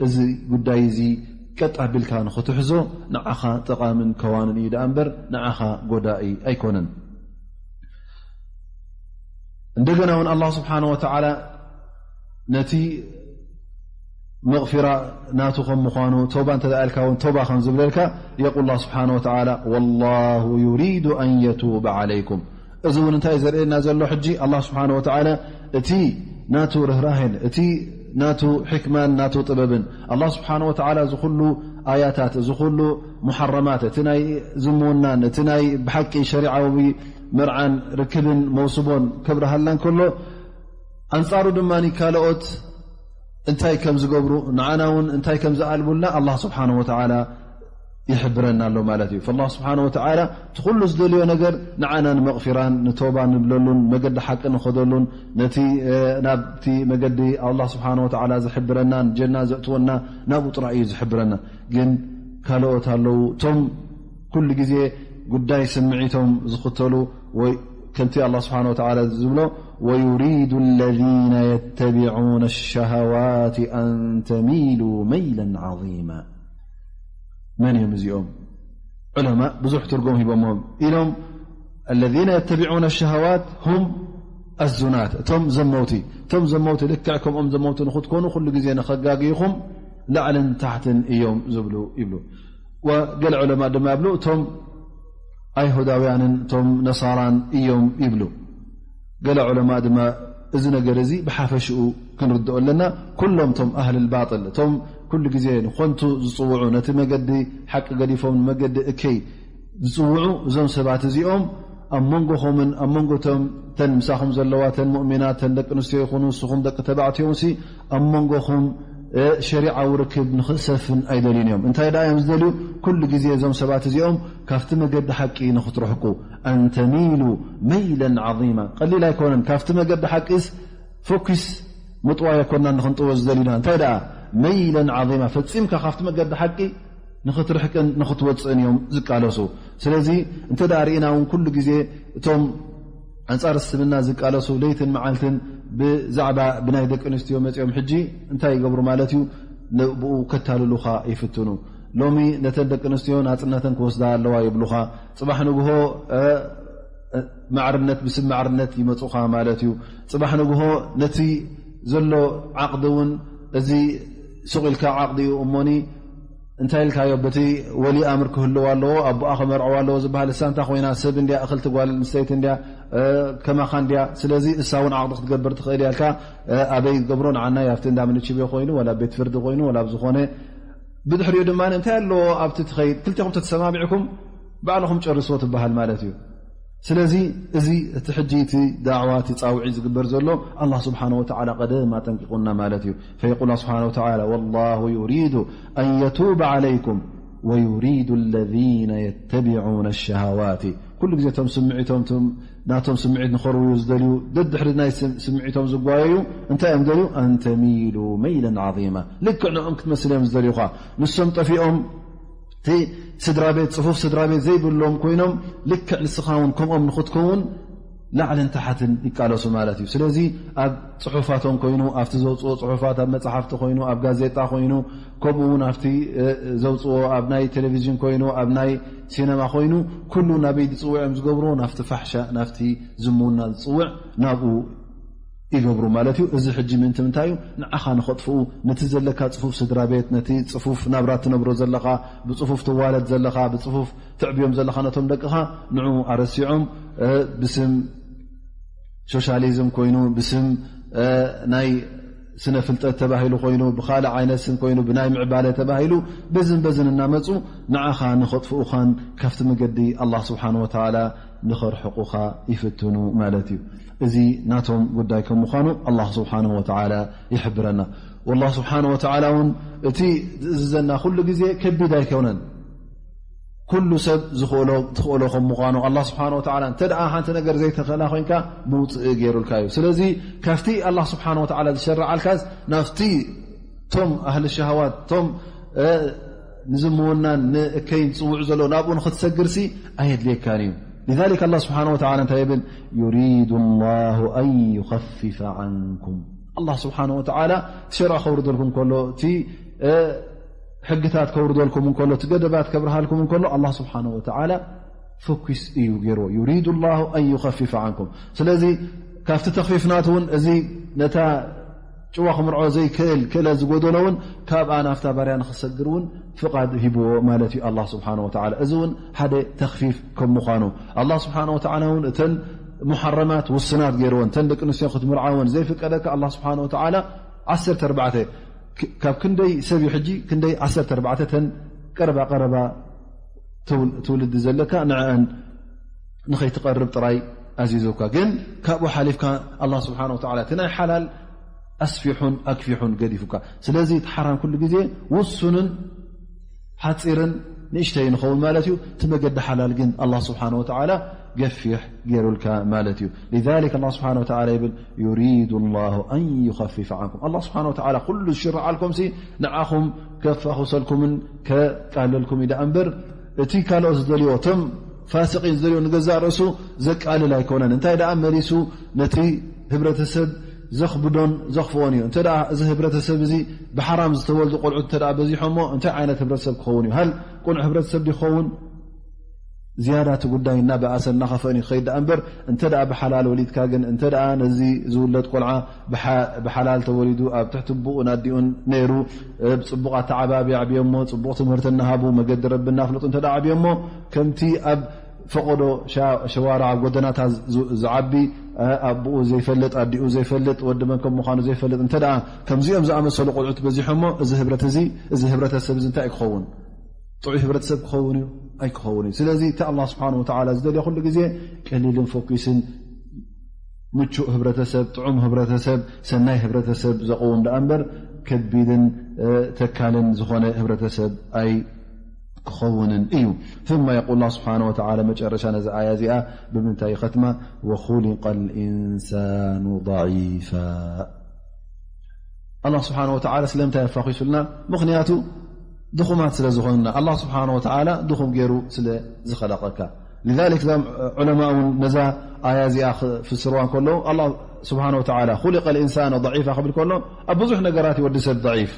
እዚ ጉዳይ እዚ ቀጥ ኣቢልካ ንኽትሕዞ ንዓኻ ጠቓምን ከዋንን እዩ ደኣ እምበር ንዓኻ ጎዳኢ ኣይኮነን። እንደገና እውን ኣላህ ስብሓነ ወተዓላ ነቲ መቕፊራ ናቱ ከም ምዃኑ፣ ተውባ እንተ ደኣ ኢልካ እውን ተውባ ከም ዝብለልካ፣ የቁል ኣላህ ስብሓነ ወተዓላ፣ "ወላሁ ዩሪዱ ኣን የቱበ ዓለይኩም።" እዚ እውን እንታይ ዘርእየና ዘሎ? ሕጂ ኣላህ ስብሓነ ወተዓላ እቲ ናቱ ርህራሄን እቲ ናቱ ሕክማን ናቱ ጥበብን፣ ኣላህ ስብሓነ ወተዓላ እዚ ኩሉ ኣያታት፣ እዚ ኩሉ ሙሓረማት፣ እቲ ናይ ዝምውናን እቲ ናይ ብሓቂ ሸሪዓዊ መርዓን ርክብን መውስቦን ከብርሃልና እንከሎ፣ ኣንጻሩ ድማ ካልኦት እንታይ ከም ዝገብሩ፣ ንዓና እውን እንታይ ከም ዝኣልቡልና ኣላህ ስብሓነ ወተዓላ ይሕብረና ኣሎ ማለት እዩ። ፈላህ ስብሓነ ወተዓላ እቲ ኩሉ ዝደልዮ ነገር ንዓና ንመቕፊራን ንተውባ ንብለሉን መገዲ ሓቂ ንኸደሉን ነቲ፣ እ፣ ናብቲ መገዲ ኣላህ ስብሓነ ወተዓላ ዝሕብረናን ጀና ዘእትወና ናብኡ ጥራይ እዩ ዝሕብረና። ግን ካልኦት ኣለዉ፣ እቶም ኩሉ ግዜ ጉዳይ ስምዒቶም ዝኽተሉ ወይ ከምቲ ኣላህ ስብሓነ ወተዓላ ዝብሎ፣ "ወዩሪዱ ለዚነ የተቢዑነ ሸሃዋት ኣን ተሚሉ መይለን ዓዚማ።" መን እዮም እዚኦም? ዑለማ ብዙሕ ትርጉም ሂቦሞም ኢሎም፣ "ኣለዚነ የተቢዑነ ሸሃዋት ሁም ኣዙናት"፣ እቶም ዘመውቲ፣ እቶም ዘመውቲ ልክዕ ከምኦም ዘመውቲ ንኽትኮኑ ኩሉ ግዜ ንኸጋግይኹም ላዕልን ታሕትን እዮም ዝብሉ ይብሉ። ወገለ ዑለማ ድማ ይብሉ፣ እቶም ኣይሁዳውያንን እቶም ነሳራን እዮም ይብሉ። ገለ ዑለማ ድማ እዚ ነገር እዚ ብሓፈሽኡ ክንርድኦ ኣለና። ኩሎም እቶም ኣህልል ባጥል፣ እቶም ኩሉ ግዜ ንኾንቱ ዝጽውዑ፣ ነቲ መገዲ ሓቂ ገዲፎም ንመገዲ እከይ ዝጽውዑ፣ እዞም ሰባት እዚኦም ኣብ መንጎኹምን ኣብ መንጎ እቶም፣ ተን ምሳኹም ዘለዋ ተን ሙእሚናት፣ ተን ደቂ ኣንስትዮ ይኹኑ ንስኹም ደቂ ተባዕትዮምሲ ኣብ መንጎኹም፣ እ፣ ሸሪዓዊ ርክብ ንኽሰፍን ኣይደልዩን እዮም። እንታይ ደኣ እዮም ዝደልዩ? ኩሉ ግዜ እዞም ሰባት እዚኦም ካብቲ መገዲ ሓቂ ንኽትርሕቁ፣ ኣን ተሚሉ መይለን ዓዚማ። ቀሊል ኣይኮነን። ካብቲ መገዲ ሓቂስ ፎኪስ ምጥዋይ ኣይኮናን ንኽንጥወ ዝደልዩና። እንታይ ደኣ? መይለን ዓዚማ። ፈጺምካ ካብቲ መገዲ ሓቂ ንኽትርሕቅን ንኽትወፅእን እዮም ዝቃለሱ። ስለዚ እንተ ደኣ ርኢና እውን ኩሉ ግዜ እቶም ኣንጻር እስልምና ዝቃለሱ ለይትን መዓልትን ብዛዕባ ብናይ ደቂ ኣንስትዮ መጺኦም ሕጂ እንታይ ይገብሩ ማለት እዩ? ንብኡ ከታልሉኻ ይፍትኑ። ሎሚ ነተን ደቂ ኣንስትዮ ናጽነተን ክወስዳ ኣለዋ ይብሉኻ። ጽባሕ ንግሆ ማዕርነት ብስም ማዕርነት ይመጹኻ ማለት እዩ። ጽባሕ ንግሆ ነቲ ዘሎ ዓቕዲ እውን እዚ ሱቕ ኢልካ ዓቕዲ እዩ እሞኒ እንታይ ኢልካዮ? በቲ ወሊ ኣምር ክህልዋ ኣለዎ፣ ኣቦኣ ክመርዕዋ ኣለዎ ዝበሃል። እሳ እንታ ኮይና ሰብ እንድያ፣ እኽልቲ ጓል ኣንስተይቲ እንድያ፣ ከማኻ እንድያ። ስለዚ እሳ እውን ዓቕዲ ክትገብር ትኽእል እያ ኢልካ ኣበይ ትገብሮ? ንዓናይ ኣብቲ እንዳ ምንችቤ ኮይኑ ወላ ቤት ፍርዲ ኮይኑ ወላ ኣብ ዝኾነ ብድሕሪኡ ድማ እንታይ ኣለዎ ኣብቲ ትኸይድ ክልቲኹም ተተሰማሚዕኩም ባዕልኹም ጨርሶ ትበሃል ማለት እዩ። ስለዚ እዚ እቲ ሕጂ እቲ ዳዕዋ እቲ ጻውዒት ዝግበር ዘሎ ኣላህ ስብሓነ ወተዓላ ቀደም ኣጠንቂቑና ማለት እዩ። ፈየቁል ስብሓነ ወተዓላ ወላሁ ዩሪዱ ኣን የቱበ ዓለይኩም ወዩሪዱ ለዚነ የተቢዑነ ሸሃዋቲ። ኩሉ ግዜ እቶም ስምዒቶም ናቶም ስምዒት ንኸርውዩ ዝደልዩ ደድሕሪ ናይ ስምዒቶም ዝጓየዩ እንታይ እዮም ደልዩ? ኣን ተሚሉ መይለን ዓዚማ። ልክዕ ንኦም ክትመስል እዮም ዝደልዩኻ። ንሶም ጠፊኦም እቲ ስድራ ቤት፣ ጽፉፍ ስድራ ቤት ዘይብሎም ኮይኖም፣ ልክዕ ንስኻ እውን ከምኦም ንኽትከውን ላዕልን ታሕትን ይቃለሱ ማለት እዩ። ስለዚ ኣብ ጽሑፋቶም ኮይኑ፣ ኣብቲ ዘውጽኦ ጽሑፋት፣ ኣብ መጽሓፍቲ ኮይኑ፣ ኣብ ጋዜጣ ኮይኑ፣ ከምኡ እውን ኣብቲ ዘውጽኦ ኣብ ናይ ቴሌቪዥን ኮይኑ፣ ኣብ ናይ ሲነማ ኮይኑ፣ ኩሉ ናበይ ዝጽውዕ እዮም ዝገብርዎ? ናብቲ ፋሕሻ፣ ናብቲ ዝምውና ዝጽውዕ ናብኡ ይገብሩ ማለት እዩ። እዚ ሕጂ ምእንቲ ምንታይ እዩ? ንዓኻ ንኸጥፍኡ፣ ነቲ ዘለካ ጽፉፍ ስድራ ቤት፣ ነቲ ጽፉፍ ናብራ ትነብሮ ዘለኻ፣ ብጽፉፍ ትዋለድ ዘለኻ፣ ብጽፉፍ ትዕብዮም ዘለኻ ነቶም ደቅኻ ንዑ ኣረሲዖም ብስም ሶሻሊዝም ኮይኑ፣ ብስም ናይ ስነ ፍልጠት ተባሂሉ ኮይኑ፣ ብኻልእ ዓይነት ስም ኮይኑ፣ ብናይ ምዕባለ ተባሂሉ በዝን በዝን እናመጹ ንዓኻ ንኸጥፍኡኻን ካብቲ መገዲ ኣላህ ስብሓን ወተዓላ ንኸርሕቑኻ ይፍትኑ ማለት እዩ። እዚ ናቶም ጉዳይ ከም ምዃኑ ኣላህ ስብሓን ወተዓላ ይሕብረና። ወላህ ስብሓን ወተዓላ እውን እቲ ዝእዝዘና ኩሉ ግዜ ከቢድ ኣይኮነን። ኩሉ ሰብ ዝኽእሎ ትኽእሎ ከም ምዃኑ ኣላህ ስብሓን ወተዓላ እንተ ደኣ ሓንቲ ነገር ዘይተኽእላ ኮይንካ ምውፅእ ገይሩልካ እዩ። ስለዚ ካብቲ ኣላህ ስብሓን ወተዓላ ዝሸረዓልካስ ናብቲ ቶም ኣህሊ ሸሃዋት ቶም ንዝምውናን ንእከይን ዝፅውዑ ዘለዉ ናብኡ ንኽትሰግርሲ ኣየድልየካን እዩ። لذلك ኣላህ ስብሓን ወተዓላ እንታይ ይብል? يريد الله أن يخفف عنكم። ኣላህ ስብሓን ወተዓላ እቲ ሸርዕ ከውርደልኩም ከሎ እቲ ሕግታት ከውርደልኩም እንከሎ፣ እቲ ገደባት ከብርሃልኩም እንከሎ ኣላህ ስብሓን ወተዓላ ፈኲስ እዩ ገይርዎ። يريد الله أن يخفف عنكم። ስለዚ ካብቲ ተኽፊፍ ናቱ እውን እዚ ነታ ጭዋ ክምርዖ ዘይክእል ክእለት ዝጎደሎ እውን ካብኣ ናፍታ ባርያ ንኽሰግር እውን ፍቓድ ሂብዎ ማለት እዩ ኣላህ ስብሓን ወተዓላ። እዚ እውን ሓደ ተኽፊፍ ከም ምዃኑ ኣላህ ስብሓን ወተዓላ እውን እተን ሙሓረማት ውስናት ገይርወን፣ እተን ደቂ ኣንስትዮ ክትምርዓወን ዘይፍቀደካ ኣላህ ስብሓን ወተዓላ ዓሰርተ ኣርባዕተ ካብ ክንደይ ሰብ እዩ ሕጂ ክንደይ ዓሰርተ ኣርባዕተ ተን ቀረባ ቀረባ ትውልዲ ዘለካ ንዕአን ንኸይትቐርብ ጥራይ ኣዚዙካ። ግን ካብኡ ሓሊፍካ ኣላህ ስብሓን ወተዓላ እቲ ናይ ሓላል ኣስፊሑን ኣክፊሑን ገዲፉካ። ስለዚ እቲ ሓራም ኩሉ ግዜ ውሱንን ሓፂርን ንእሽተይ ንኸውን ማለት እዩ። እቲ መገዲ ሓላል ግን ኣላህ ስብሓን ወተዓላ ገፊሕ ገይሩልካ ማለት እዩ። لذلك ኣላህ ስብሓን ወተዓላ ይብል يريد الله أن يخفف عنكم። ኣላህ ስብሓን ወተዓላ ኩሉ ዝሽርዓልኩም ሲ ንዓኹም ከፋኹሰልኩምን ከቃለልኩም እዩ ደኣ እምበር እቲ ካልኦት ዝደልዮ እቶም ፋሲቂን ዝደልዮ ንገዛእ ርእሱ ዘቃልል ኣይኮነን። እንታይ ደኣ መሊሱ ነቲ ህብረተሰብ ዘኽብዶን ዘኽፍኦን እዩ። እንተ ደኣ እዚ ህብረተሰብ እዚ ብሓራም ዝተወልዱ ቆልዑት እንተ ደኣ በዚሖሞ እንታይ ዓይነት ህብረተሰብ ክኸውን እዩ? ሃል ቅኑዕ ህብረተሰብ ድዩ ክኸውን? ዝያዳ እቲ ጉዳይ እናበኣሰ እናኸፍአን እዩ ክኸይድ ደኣ እምበር እንተ ደኣ ብሓላል ወሊድካ ግን እንተ ደኣ ነዚ ዝውለድ ቆልዓ ብሓላል ተወሊዱ ኣብ ትሕቲ ኣቦኡን ኣዲኡን ነይሩ ብጽቡቕ ኣተዓባቢ ኣዕብዮሞ ጽቡቕ ትምህርቲ እናሃቡ መገዲ ረቢ እናፍለጡ እንተ ደኣ ኣዕብዮሞ ከምቲ ኣብ ፈቐዶ ሸዋራ ኣብ ጎደናታት ዝዓቢ ኣቦኡ ዘይፈልጥ ኣዲኡ ዘይፈልጥ ወዲ መን ከም ምዃኑ ዘይፈልጥ እንተ ደኣ ከምዚኦም ዝኣመሰሉ ቆልዑት በዚሖሞ እዚ ህብረት እዚ እዚ ህብረተሰብ እዚ እንታይ ክኸውን? ጥዑይ ህብረተሰብ ክኸውን እዩ? ኣይክኸውን እዩ። ስለዚ እቲ ኣላህ ስብሓን ወተዓላ ዝደልዮ ኩሉ ግዜ ቀሊልን ፈኲስን ምቹእ ህብረተሰብ፣ ጥዑም ህብረተሰብ፣ ሰናይ ህብረተሰብ ዘቕውም ደኣ እምበር ከቢድን ተካልን ዝኾነ ህብረተሰብ ኣይክኸውንን እዩ። ثم يقول الله سبحانه وتعالى መጨረሻ ነዚ ኣያ እዚኣ ብምንታይ ይኸትማ? وخلق الإنسان ضعيفا። ኣላህ ስብሓን ወተዓላ ስለምንታይ ኣፋኺሱልና? ምኽንያቱ ድኹማት ስለ ዝኾንና፣ ኣላህ ስብሓነ ወተዓላ ድኹም ገይሩ ስለ ዝኸለቐካ። ሊዛሊክ እዞም ዑለማ እውን ነዛ ኣያ እዚኣ ክፍስርዋ እንከለዉ፣ ኣላህ ስብሓነ ወተዓላ "ኹሊቀል ኢንሳኑ ደዒፋ" ክብል ከሎ፣ ኣብ ብዙሕ ነገራት እዩ ወዲ ሰብ ደዒፍ።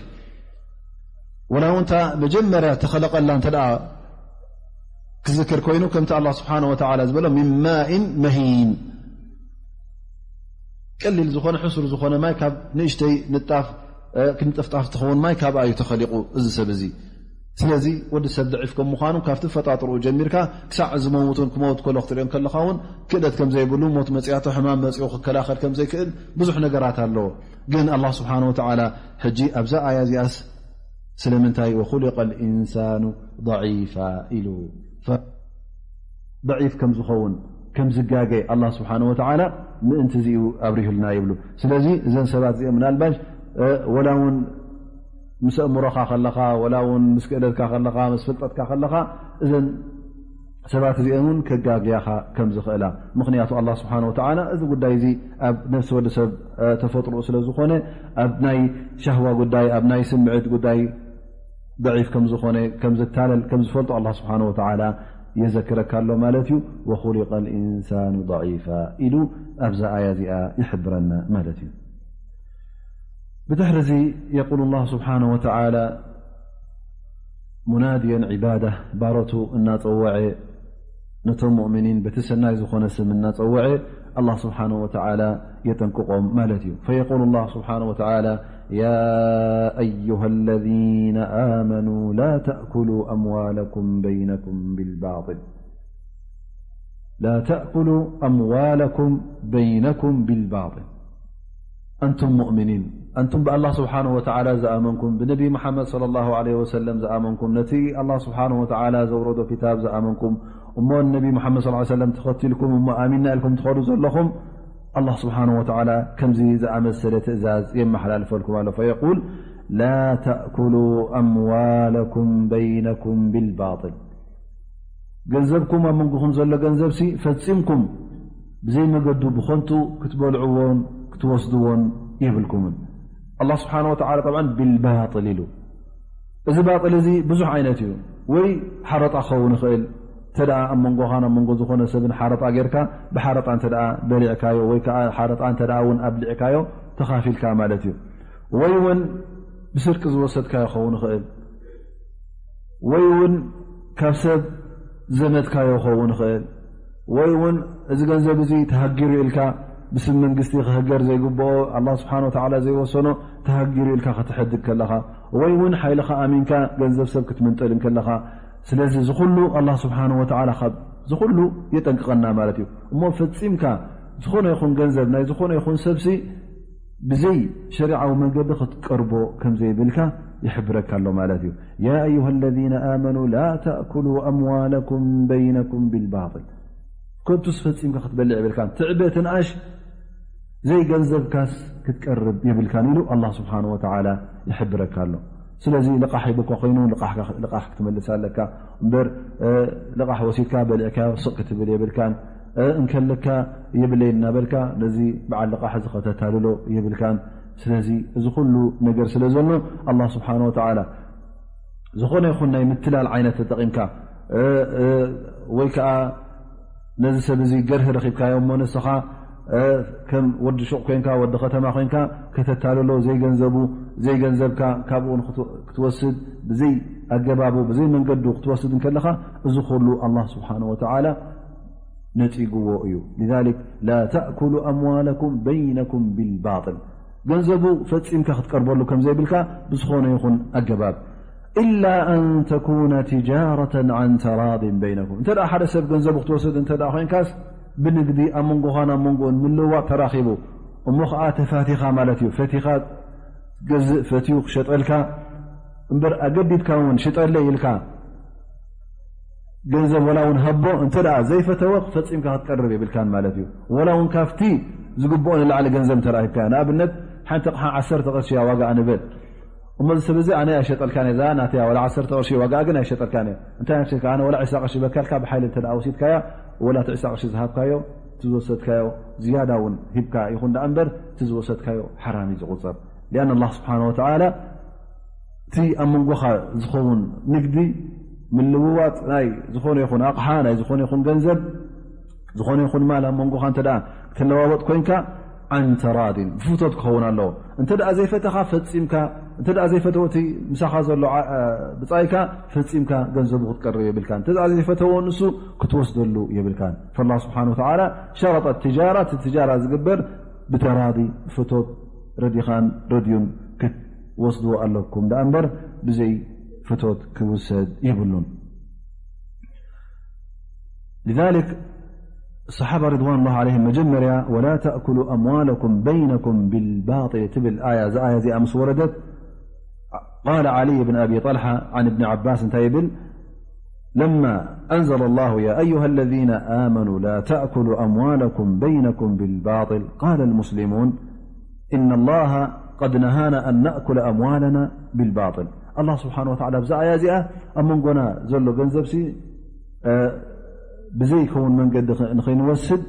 ወላ እውን እታ መጀመርያ ተኸለቐላ እንተ ደኣ ክዝክር ኮይኑ፣ ከምቲ ኣላህ ስብሓነ ወተዓላ ዝበሎ፣ "ሚን ማኢን መሂን" ቀሊል ዝኾነ ሕሱር ዝኾነ ማይ ካብ ንእሽተይ ንጣፍ ክንጥፍጣፍ ትኸውን ማይ ካብኣ እዩ ተኸሊቑ እዚ ሰብ እዚ። ስለዚ ወዲ ሰብ ደዒፍ ከም ምዃኑ ካብቲ ፈጣጥርኡ ጀሚርካ ክሳዕ ዝመውትን ክመውት ከሎ ክትሪኦ ከለኻ እውን ክእለት ከም ዘይብሉ፣ ሞት መጽያቶ ሕማም መጽኡ ክከላኸል ከም ዘይክእል ብዙሕ ነገራት ኣለዎ። ግን ኣላህ ስብሓነ ወተዓላ ሕጂ ኣብዛ ኣያ እዚኣስ ስለምንታይ "ወኹሊቀል ኢንሳኑ ደዒፋ" ኢሉ ደዒፍ ከም ዝኸውን ከም ዝጋገ ኣላህ ስብሓነ ወተዓላ ምእንቲ እዚኡ ኣብሪሁልና ይብሉ። ስለዚ እዘን ሰባት እዚኦም ምናልባሽ ወላ እውን ምስ ኣእምሮኻ ከለኻ፣ ወላ እውን ምስ ክእለትካ ከለኻ፣ ምስ ፍልጠትካ ከለኻ፣ እዘን ሰባት እዚአን እውን ከጋግያኻ ከም ዝኽእላ። ምኽንያቱ ኣላህ ስብሓነ ወተዓላ እዚ ጉዳይ እዚ ኣብ ነፍሲ ወዲ ሰብ ተፈጥሮኡ ስለ ዝኾነ፣ ኣብ ናይ ሻህዋ ጉዳይ፣ ኣብ ናይ ስምዒት ጉዳይ ደዒፍ ከም ዝኾነ፣ ከም ዝታለል ከም ዝፈልጦ ኣላህ ስብሓነ ወተዓላ የዘክረካ ኣሎ ማለት እዩ። "ወኹሊቀል ኢንሳኑ ደዒፋ" ኢሉ ኣብዛ ኣያ እዚኣ ይሕብረና ማለት እዩ። ብድሕሪ እዚ የቁሉ ኣላህ ስብሓነ ወተዓላ ሙናድየን ዒባዳ፣ ባሮቱ እናጸወዐ፣ ነቶም ሙእሚኒን በቲ ሰናይ ዝኾነ ስም እናጸወዐ ኣላህ ስብሓነ ወተዓላ የጠንቅቖም ማለት እዩ። ፈየቁሉ ኣላህ ስብሓነ ወተዓላ፣ "ያ ኣዩሃ ለዚነ ኣመኑ ላ ተእኩሉ ኣምዋለኩም በይነኩም ቢልባጢል፣ ላ ተእኩሉ ኣምዋለኩም በይነኩም ቢልባጢል።" ኣንቱም ሙእሚኒን፣ ኣንቱም ብኣላህ ስብሓነሁ ወተዓላ ዝኣመንኩም፣ ብነቢ መሓመድ ሰለላሁ ዐለይሂ ወሰለም ዝኣመንኩም፣ ነቲ ኣላህ ስብሓነሁ ወተዓላ ዘውረዶ ክታብ ዝኣመንኩም፣ እሞ ንነቢ መሓመድ ሰለላሁ ዐለይሂ ወሰለም ተኸቲልኩም እሞ ኣሚንና ኢልኩም ትኸዱ ዘለኹም፣ ኣላህ ስብሓነሁ ወተዓላ ከምዚ ዝኣመሰለ ትእዛዝ የመሓላልፈልኩም ኣሎ። ፈየቁል፣ ላ ተእኩሉ ኣምዋለኩም በይነኩም ቢልባጢል። ገንዘብኩም ኣብ መንጎኹም ዘሎ ገንዘብሲ ፈጺምኩም ብዘይ መገዱ ብኸንቱ ክትበልዕዎን ክትወስድዎን የብልኩምን። ኣላህ ስብሓነሁ ወተዓላ ጠብዓን ቢልባጢል ኢሉ። እዚ ባጢል እዚ ብዙሕ ዓይነት እዩ። ወይ ሓረጣ ክኸውን ይኽእል፣ እንተ ደኣ ኣብ መንጎኻን ኣብ መንጎ ዝኾነ ሰብን ሓረጣ ጌርካ፣ ብሓረጣ እንተ ደኣ በሊዕካዮ፣ ወይ ከኣ ሓረጣ እንተ ደኣ እውን ኣብሊዕካዮ፣ ተኻፊልካ ማለት እዩ። ወይ እውን ብስርቂ ዝወሰድካዮ ክኸውን ይኽእል። ወይ እውን ካብ ሰብ ዘመትካዮ ክኸውን ይኽእል፣ ወይ እውን እዚ ገንዘብ እዚ ተሃጊሩ ኢልካ ብስም መንግስቲ ክህገር ዘይግብኦ፣ ኣላህ ስብሓነ ወተዓላ ዘይወሰኖ፣ ተሃጊሩ ኢልካ ክትሕድግ ከለኻ፣ ወይ እውን ሓይልኻ ኣሚንካ ገንዘብ ሰብ ክትምንጥል እንከለኻ። ስለዚ እዚ ኩሉ ኣላህ ስብሓነ ወተዓላ ካብ እዚ ኩሉ የጠንቅቐና ማለት እዩ። እሞ ፈጺምካ ዝኾነ ይኹን ገንዘብ ናይ ዝኾነ ይኹን ሰብሲ ብዘይ ሸሪዓዊ መንገዲ ክትቀርቦ ከም ዘይብልካ ይሕብረካ ኣሎ ማለት እዩ። ያ ኣዩሃ ለዚነ ኣመኑ ላ ተእኩሉ ኣምዋለኩም በይነኩም ቢልባጢል። ከንቱስ ፈጺምካ ክትበልዕ የብልካን። ትዕበ ትንኣሽ ዘይገንዘብካስ ክትቀርብ የብልካን ኢሉ ኣላህ ስብሓነሁ ወተዓላ ይሕብረካ ኣሎ። ስለዚ ልቓሕ ሂቡካ ኮይኑ ልቓሕካ፣ ልቓሕ ክትመልስ ኣለካ እምበር፣ እ፣ ልቓሕ ወሲድካ በሊዕካዮ ስቕ ክትብል የብልካን። እ፣ እንከለካ የብለይ እናበልካ ነዚ በዓል ልቓሕ እዚ ከተታልሎ የብልካን። ስለዚ እዚ ኩሉ ነገር ስለ ዘሎ ኣላህ ስብሓነሁ ወተዓላ ዝኾነ ይኹን ናይ ምትላል ዓይነት ተጠቒምካ፣ እ፣ እ፣ ወይ ከኣ ነዚ ሰብ እዚ ገርሂ ረኺብካዮ እሞ ንስኻ፣ እ፣ ከም ወዲ ሹቕ ኮይንካ፣ ወዲ ከተማ ኮይንካ ከተታልሎ፣ ዘይገንዘቡ፣ ዘይገንዘብካ ካብኡ ንክት-፣ ክትወስድ፣ ብዘይ ኣገባቡ፣ ብዘይ መንገዱ ክትወስድ እንከለኻ፣ እዚ ኩሉ ኣላህ ስብሓነሁ ወተዓላ ነጺግዎ እዩ። ሊዛሊክ ላ ተእኩሉ ኣምዋለኩም በይነኩም ቢልባጢል። ገንዘቡ ፈጺምካ ክትቀርበሉ ከም ዘይብልካ ብዝኾነ ይኹን ኣገባብ። ኢላ ኣን ተኩነ ትጃረተን ዓን ተራዲን በይነኩም። እንተ ደኣ ሓደ ሰብ ገንዘቡ ክትወስድ እንተ ደኣ ኮይንካስ፣ ብንግዲ ኣብ መንጎኻን ኣብ መንጎኡን ምልውዋጥ ተራኺቡ፣ እሞ ኸኣ ተፋቲኻ ማለት እዩ። ፈቲኻ ገዝእ ፈትዩ ክሸጠልካ እምበር፣ ኣገዲድካ እውን ሽጠለይ ኢልካ ገንዘብ ወላ እውን ሃቦ እንተ ደኣ ዘይፈተወ፣ ፈጺምካ ክትቀርብ የብልካን ማለት እዩ። ወላ እውን ካብቲ ዝግብኦ ንላዕሊ ገንዘብ እንተ ደኣ ሂብካዮ፣ ንኣብነት ሓንቲ ኣቕሓ ዓሰርተ ቅርሺ እያ ዋጋኣ ንበል። እሞ እዚ ሰብ እዚ ኣነ ኣይሸጠልካን እየ፣ እዛ ናተይ እያ፣ ወላ ዓሰርተ ቅርሺ ዋጋኣ ግን ኣይሸጠልካን እየ። እንታይ መሲልካ? ኣነ ወላ ዕስራ ቅርሺ በካልካ ብሓይሊ እንተ ደኣ ወሲድካያ፣ ወላ እቲ ዕስራ ቅርሺ ዝሃብካዮ፣ እቲ ዝወሰድካዮ ዝያዳ እውን ሂብካ ይኹን ደኣ እምበር፣ እቲ ዝወሰድካዮ ሓራም እዩ ዝቑጸር። ሊኣን ኣላህ ስብሓነሁ ወተዓላ እቲ ኣብ መንጎኻ ዝኸውን ንግዲ ምልውዋጥ ናይ ዝኾነ ይኹን ኣቕሓ፣ ናይ ዝኾነ ይኹን ገንዘብ፣ ዝኾነ ይኹን ማል ኣብ መንጎኻ እንተ ደኣ ክትለዋወጥ ኮይንካ፣ ዓን ተራዲን፣ ብፍቶት ክኸውን ኣለዎ። እንተ ደኣ ዘይፈተኻ ፈጺምካ፣ እንተ ደኣ ዘይፈተዎ እቲ ምሳኻ ዘሎ ዓ-፣ ብጻይካ ፈጺምካ ገንዘቡ ክትቀርብ የብልካን። እንተ ደኣ ዘይፈተዎ ንሱ ክትወስደሉ የብልካን። ፈላህ ስብሓን ወተዓላ ሸረጠ ትጃራ፣ እቲ ትጃራ ዝግበር ብተራዲ፣ ብፍቶት ረዲኻን ረድዩን ክትወስድዎ ኣለኩም ደኣ እምበር ብዘይ ፍቶት ክውሰድ የብሉን። لذلك الصحابة رضوان الله عليهم መጀመርያ ولا تأكلوا أموالكم بينكم بالباطل ትብል ኣያ፣ እዛ ኣያ እዚኣ ምስ ወረደት قال علي بن أبي طلحة عن ابن عباس እንታይ ይብል لما أنزل الله يا أيها الذين آمنوا لا تأكلوا أموالكم بينكم بالباطل قال المسلمون إن الله قد نهانا أن نأكل أموالنا بالباطل. ኣላህ ስብሓን ወተዓላ ብዛ ኣያ እዚኣ ኣብ መንጎና ዘሎ ገንዘብሲ ብዘይከውን መንገዲ ንኸይንወስድ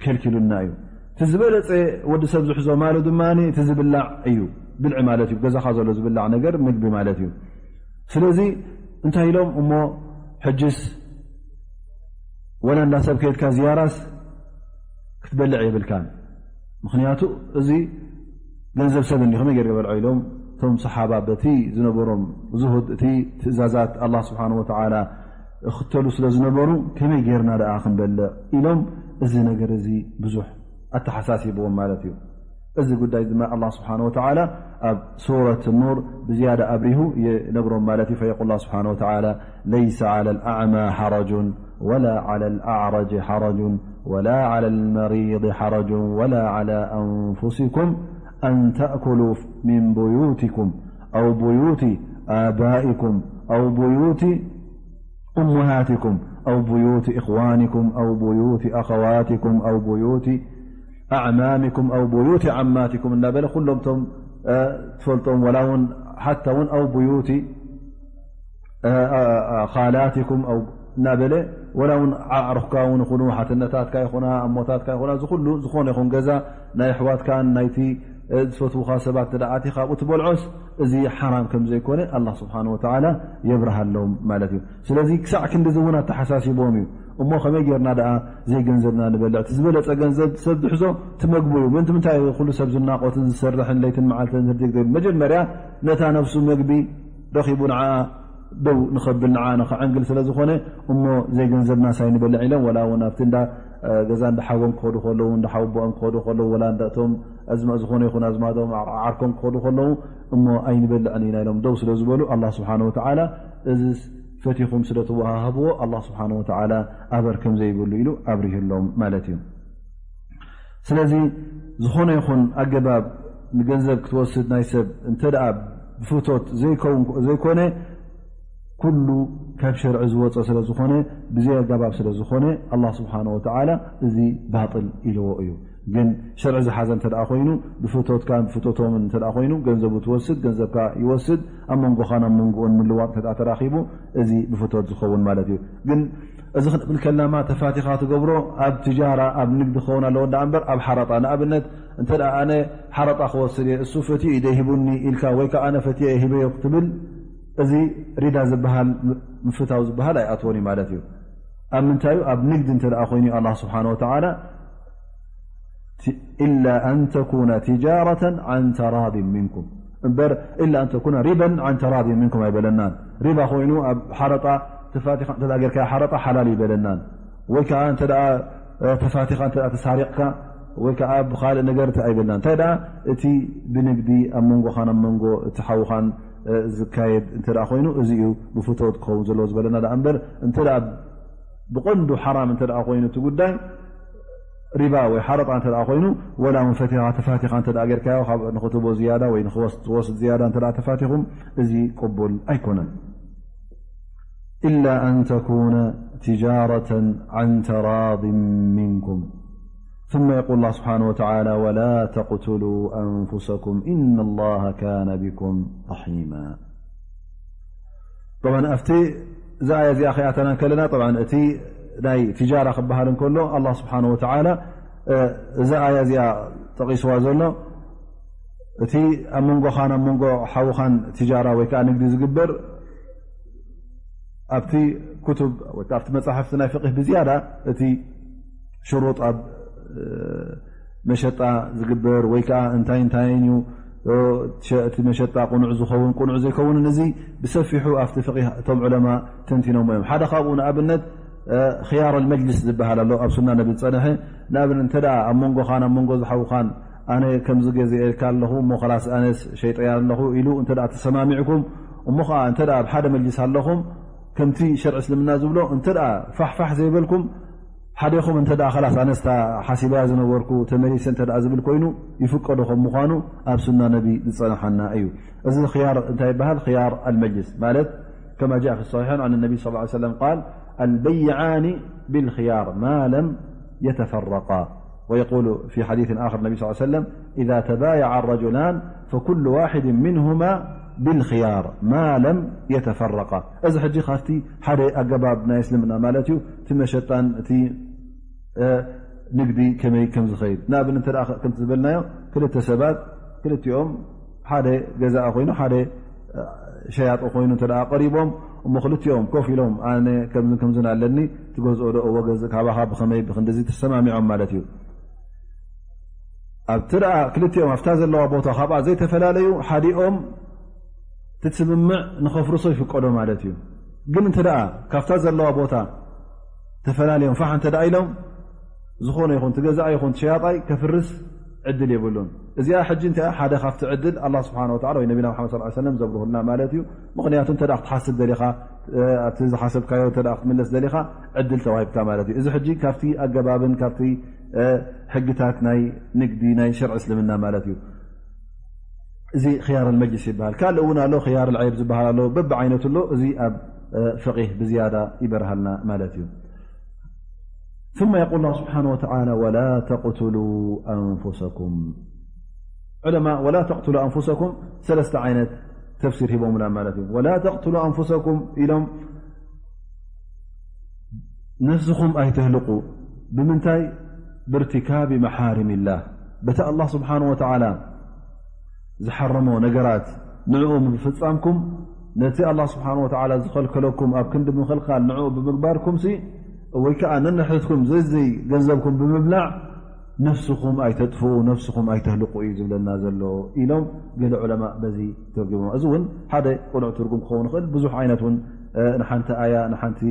ከልኪሉና እዩ። እቲ ዝበለፀ ወዲ ሰብ ዝሕዞ ማሉ ድማ እቲ ዝብላዕ እዩ። ብልዒ ማለት እዩ፣ ገዛኻ ዘሎ ዝብላዕ ነገር ምግቢ ማለት እዩ። ስለዚ እንታይ ኢሎም እሞ ሕጅስ ወላ እንዳ ሰብ ከየድካ ዝያራስ ክትበልዕ የብልካን። ምኽንያቱ እዚ ገንዘብ ሰብ እንዲ ከመይ ገይሩ በልዖ ኢሎም እቶም ሰሓባ በቲ ዝነበሮም ዝሁድ፣ እቲ ትእዛዛት ኣላህ ስብሓን ወተዓላ እኽተሉ ስለ ዝነበሩ ከመይ ጌርና ደኣ ክንበልዕ ኢሎም እዚ ነገር እዚ ብዙሕ ኣተሓሳሲብዎም ማለት እዩ። እዚ ጉዳይ ድማ ኣላህ ስብሓን ወተዓላ ኣብ ሱረት ኑር ብዝያዳ ኣብሪሁ ይነግሮም ማለት እዩ። ፈየቁል ኣላህ ስብሓን ወተዓላ ለይሰ ዓላ ልኣዕማ ሓረጁን ወላ ዓላ ልኣዕረጅ ሓረጁን ወላ ዓላ ልመሪድ ሓረጁን ወላ ዓላ ኣንፉሲኩም ኣን ተእኩሉ ምን ቡዩቲኩም ኣው ቡዩቲ ኣባኢኩም ኣው ቡዩቲ أمهاتكم أو بيوت إخوانكم أو بيوت أخواتكم أو بيوت أعمامكم أو بيوت عماتكم እናበለ ኩሎም ቶም ትፈልጦም ወላ እውን ሓታ እውን أو بيوت خالاتكم እናበለ ወላ እውን ኣዕሩኽካ እውን ይኹኑ ሓትነታትካ ይኹና እሞታትካ ይኹና እዚ ኩሉ ዝኾነ ይኹን ገዛ ናይ ኣሕዋትካን ናይቲ ዝፈትውኻ ሰባት እንተ ኣቲኻ ኣብኡ ትበልዖስ እዚ ሓራም ከም ዘይኮነ ኣላህ ስብሓን ወተዓላ የብርሃሎም ማለት እዩ። ስለዚ ክሳዕ ክንድዚ እውን ኣተሓሳሲቦም እዩ። እሞ ከመይ ጌርና ደኣ ዘይገንዘብና ንበልዕ? እቲ ዝበለፀ ገንዘብ ሰብ ዝሕዞ እቲ መግቡ እዩ። ምንቲ ምንታይ ኩሉ ሰብ ዝናቆትን ዝሰርሕን ለይትን መዓልትን ህርዲግ ዘይብል? መጀመርያ ነታ ነፍሱ መግቢ ረኺቡ ንዓ ደው ንኸብል ንዓ ንኸዐንግል ስለ ዝኾነ እሞ ዘይገንዘብና ሳይ ንበልዕ ኢሎም ወላ እውን ኣብቲ እንዳ ገዛ እንዳሓዎም ክኸዱ ከለዉ እንዳሓወቦኦም ክኸዱ ከለዉ ወላ እንዳእቶም ኣዝማ ዝኾነ ይኹን ኣዝማዶም ዓርኮም ክኸዱ ከለዉ እሞ ኣይንበልዕን ኢና ኢሎም ደው ስለ ዝበሉ ኣላህ ስብሓን ወተዓላ እዚስ ፈቲኹም ስለ ትወሃሃብዎ ኣላህ ስብሓን ወተዓላ ኣበር ከም ዘይብሉ ኢሉ ኣብሪህሎም ማለት እዩ። ስለዚ ዝኾነ ይኹን ኣገባብ ንገንዘብ ክትወስድ ናይ ሰብ እንተ ደኣ ብፍቶት ዘይኮነ ኩሉ ካብ ሸርዒ ዝወፀ ስለ ዝኾነ ብዘይ ኣገባብ ስለ ዝኾነ ኣላህ ስብሓን ወተዓላ እዚ ባጥል ኢልዎ እዩ። ግን ሸርዒ ዝሓዘ እንተ ደኣ ኮይኑ ብፍቶትካን ብፍቶቶምን እንተ ደኣ ኮይኑ ገንዘቡ ትወስድ ገንዘብካ ይወስድ ኣብ መንጎኻን ኣብ መንጎኦን ምልዋጥ እንተ ደኣ ተራኺቡ እዚ ብፍቶት ዝኸውን ማለት እዩ። ግን እዚ ክንብል ከለና ተፋቲኻ ትገብሮ ኣብ ትጃራ ኣብ ንግዲ ክኸውን ኣለዎ ደኣ እምበር ኣብ ሓረጣ ንኣብነት እንተ ደኣ ኣነ ሓረጣ ክወስድ እየ እሱ ፈትዩ እዩ ደይሂቡኒ ኢልካ ወይ ከዓ ኣነ ፈትየ እየ ሂበዮ ክትብል እዚ ሪዳ ዝበሃል ምፍታው ዝበሃል ኣይኣትዎን እዩ ማለት እዩ። ኣብ ምንታይ እዩ ኣብ ንግዲ እንተ ደኣ ኮይኑ ኣላህ ስብሓን ወተዓላ إلا أن تكون تجارة عن تراض منكم እምበር إلا أن تكون ربا عن تراض منكم ኣይበለናን። ሪባ ኮይኑ ኣብ ሓረጣ ተፋቲኻ እንተ ጌርካ ሓረጣ ሓላል ይበለናን። ወይ ከዓ እንተ ተፋቲኻ እንተ ተሳሪቕካ ወይ ከዓ ብኻልእ ነገር ኣይበልናን። እንታይ ደኣ እቲ ብንግዲ ኣብ መንጎኻን ኣብ መንጎ እቲ ሓውኻን ዝካየድ እንተ ኮይኑ እዚ እዩ ብፍቶት ክኸውን ዘለዎ ዝበለና ደኣ እምበር እንተ ብቐንዱ ሓራም እንተ ኮይኑ እቲ ጉዳይ ሪባ ወይ ሓረጣ እንተ ኮይኑ ወላ እውን ፈቲኻ ተፋቲኻ እንተ ጌርካዮ ካብ ንኽትቦ ዝያዳ ወይ ንኽወስድ ዝያዳ እንተ ተፋቲኹም እዚ ቅቡል ኣይኮነን። إلا أن تكون تجارة عن تراض منكم ثم يقول الله سبحانه وتعالى ولا تقتلوا أنفسكم إن الله كان بكم رحيما طبعا ኣብቲ እዛ ኣያ እዚኣ ከይኣተና ከለና طبعا እቲ ናይ ትጃራ ክበሃል እንከሎ ኣላህ ስብሓን ወተዓላ እዛ ኣያ እዚኣ ጠቒስዋ ዘሎ እቲ ኣብ መንጎኻን ኣብ መንጎ ሓውኻን ትጃራ ወይ ከዓ ንግዲ ዝግበር ኣብቲ ክቱብ ወይ ከዓ ኣብቲ መጻሕፍቲ ናይ ፍቅህ ብዝያዳ እቲ ሽሩጥ ኣብ መሸጣ ዝግበር ወይ ከዓ እንታይ እንታይን እዩ እቲ መሸጣ ቅኑዕ ዝኸውን ቅኑዕ ዘይከውንን እዚ ብሰፊሑ ኣብቲ ፍቅህ እቶም ዑለማ ተንቲኖሞ እዮም። ሓደ ካብኡ ንኣብነት ኽያር ኣልመጅልስ ዝበሃል ኣሎ ኣብ ሱና ነቢ ዝጸንሐ። ንኣብነት እንተ ደኣ ኣብ መንጎኻን ኣብ መንጎ ዝሓውኻን ኣነ ከምዚ ገዚኤልካ ኣለኹ እሞ ኸላስ ኣነስ ሸይጠያ ኣለኹ ኢሉ እንተ ደኣ ተሰማሚዕኩም እሞ ኸዓ እንተ ደኣ ኣብ ሓደ መጅልስ ኣለኹም ከምቲ ሸርዒ እስልምና ዝብሎ እንተ ደኣ ፋሕፋሕ ዘይበልኩም ሓደኹም እንተ ደኣ ኸላስ ኣነስታ ሓሲባያ ዝነበርኩ ተመሊሰ እንተ ደኣ ዝብል ኮይኑ ይፍቀዶ ከም ምዃኑ ኣብ ሱና ነቢ ዝጸንሓና እዩ። እዚ ኽያር እንታይ ይበሃል? ኽያር ኣልመጅልስ ማለት كما جاء في الصحيحين عن النبي صلى الله عليه وسلم قال: البيعان بالخيار ما لم يتفرقا. ويقول في حديث آخر النبي صلى الله عليه وسلم: إذا تبايع الرجلان فكل واحد منهما بالخيار ما لم يتفرقا. እዚ ሕጂ ካብቲ ሓደ ኣገባብ ናይ እስልምና ማለት እዩ። እቲ መሸጣን እቲ ንግዲ ከመይ ከም ዝኸይድ ንኣብነት እንተ ከምቲ ዝበልናዮ ክልተ ሰባት ክልቲኦም ሓደ ገዛኢ ኮይኑ ሓደ ሸያጢ ኮይኑ እንተ ቀሪቦም እሞ ክልቲኦም ኮፍ ኢሎም ኣነ ከምዝን ከምዝን ኣለኒ ትገዝኦ ዶ እወ ገዝእ ካባኻ ብኸመይ ብክንድዚ ተሰማሚዖም ማለት እዩ። ኣብቲ ደኣ ክልቲኦም ኣብታ ዘለዋ ቦታ ካብኣ ዘይተፈላለዩ ሓዲኦም ትስምምዕ ንኸፍርሶ ይፍቀዶ ማለት እዩ። ግን እንተ ደኣ ካብታ ዘለዋ ቦታ ተፈላለዮም ፋሕ እንተ ደኣ ኢሎም ዝኾነ ይኹን ትገዛእ ይኹን ትሸያጣይ ከፍርስ ዕድል የብሉን። እዚኣ ሕጂ እንታይ ሓደ ካብቲ ዕድል ኣላ ስብሓን ወተዓላ ወይ ነቢና ሓመድ ስ ሰለም ዘብርሁልና ማለት እዩ። ምኽንያቱ እንተ ክትሓስብ ደሊኻ ኣብቲ ዝሓሰብካዮ እንተ ክትምለስ ደሊኻ ዕድል ተዋሂብካ ማለት እዩ። እዚ ሕጂ ካብቲ ኣገባብን ካብቲ ሕግታት ናይ ንግዲ ናይ ሸርዒ እስልምና ማለት እዩ። እዚ ክያር መጅልስ ይበሃል። ካልእ እውን ኣሎ ክያር ልዓይብ ዝበሃል ኣሎ በቢ ዓይነቱ ኣሎ። እዚ ኣብ ፍቂህ ብዝያዳ ይበርሃልና ማለት እዩ። ثم يقول الله سبحانه وتعالى: ولا تقتلوا أنفسكم. ዑለማ ولا تقتلوا أنفسكم ሰለስተ ዓይነት ተፍሲር ሂቦምና ማለት እዩ። ولا تقتلوا أنفسكم ኢሎም ነፍስኹም ኣይተህልቁ። ብምንታይ? ብርቲካቢ መሓሪም ላህ በቲ ኣላ ስብሓን ወተዓላ ዝሓረሞ ነገራት ንዕኡ ብምፍጻምኩም ነቲ ኣላ ስብሓን ወተዓላ ዝኸልከለኩም ኣብ ክንዲ ምኽልካል ንዕኡ ብምግባርኩም ሲ ወይ ከዓ ነንሕትኩም ዘዘይ ገንዘብኩም ብምብላዕ ነፍስኹም ኣይተጥፍኡ ነፍስኹም ኣይተህልቁ እዩ ዝብለና ዘሎ ኢሎም ገለ ዑለማ በዚ ተርጉሞ። እዚ እውን ሓደ ቅኑዕ ትርጉም ክኸውን ይኽእል። ብዙሕ ዓይነት እውን ንሓንቲ ኣያ ንሓንቲ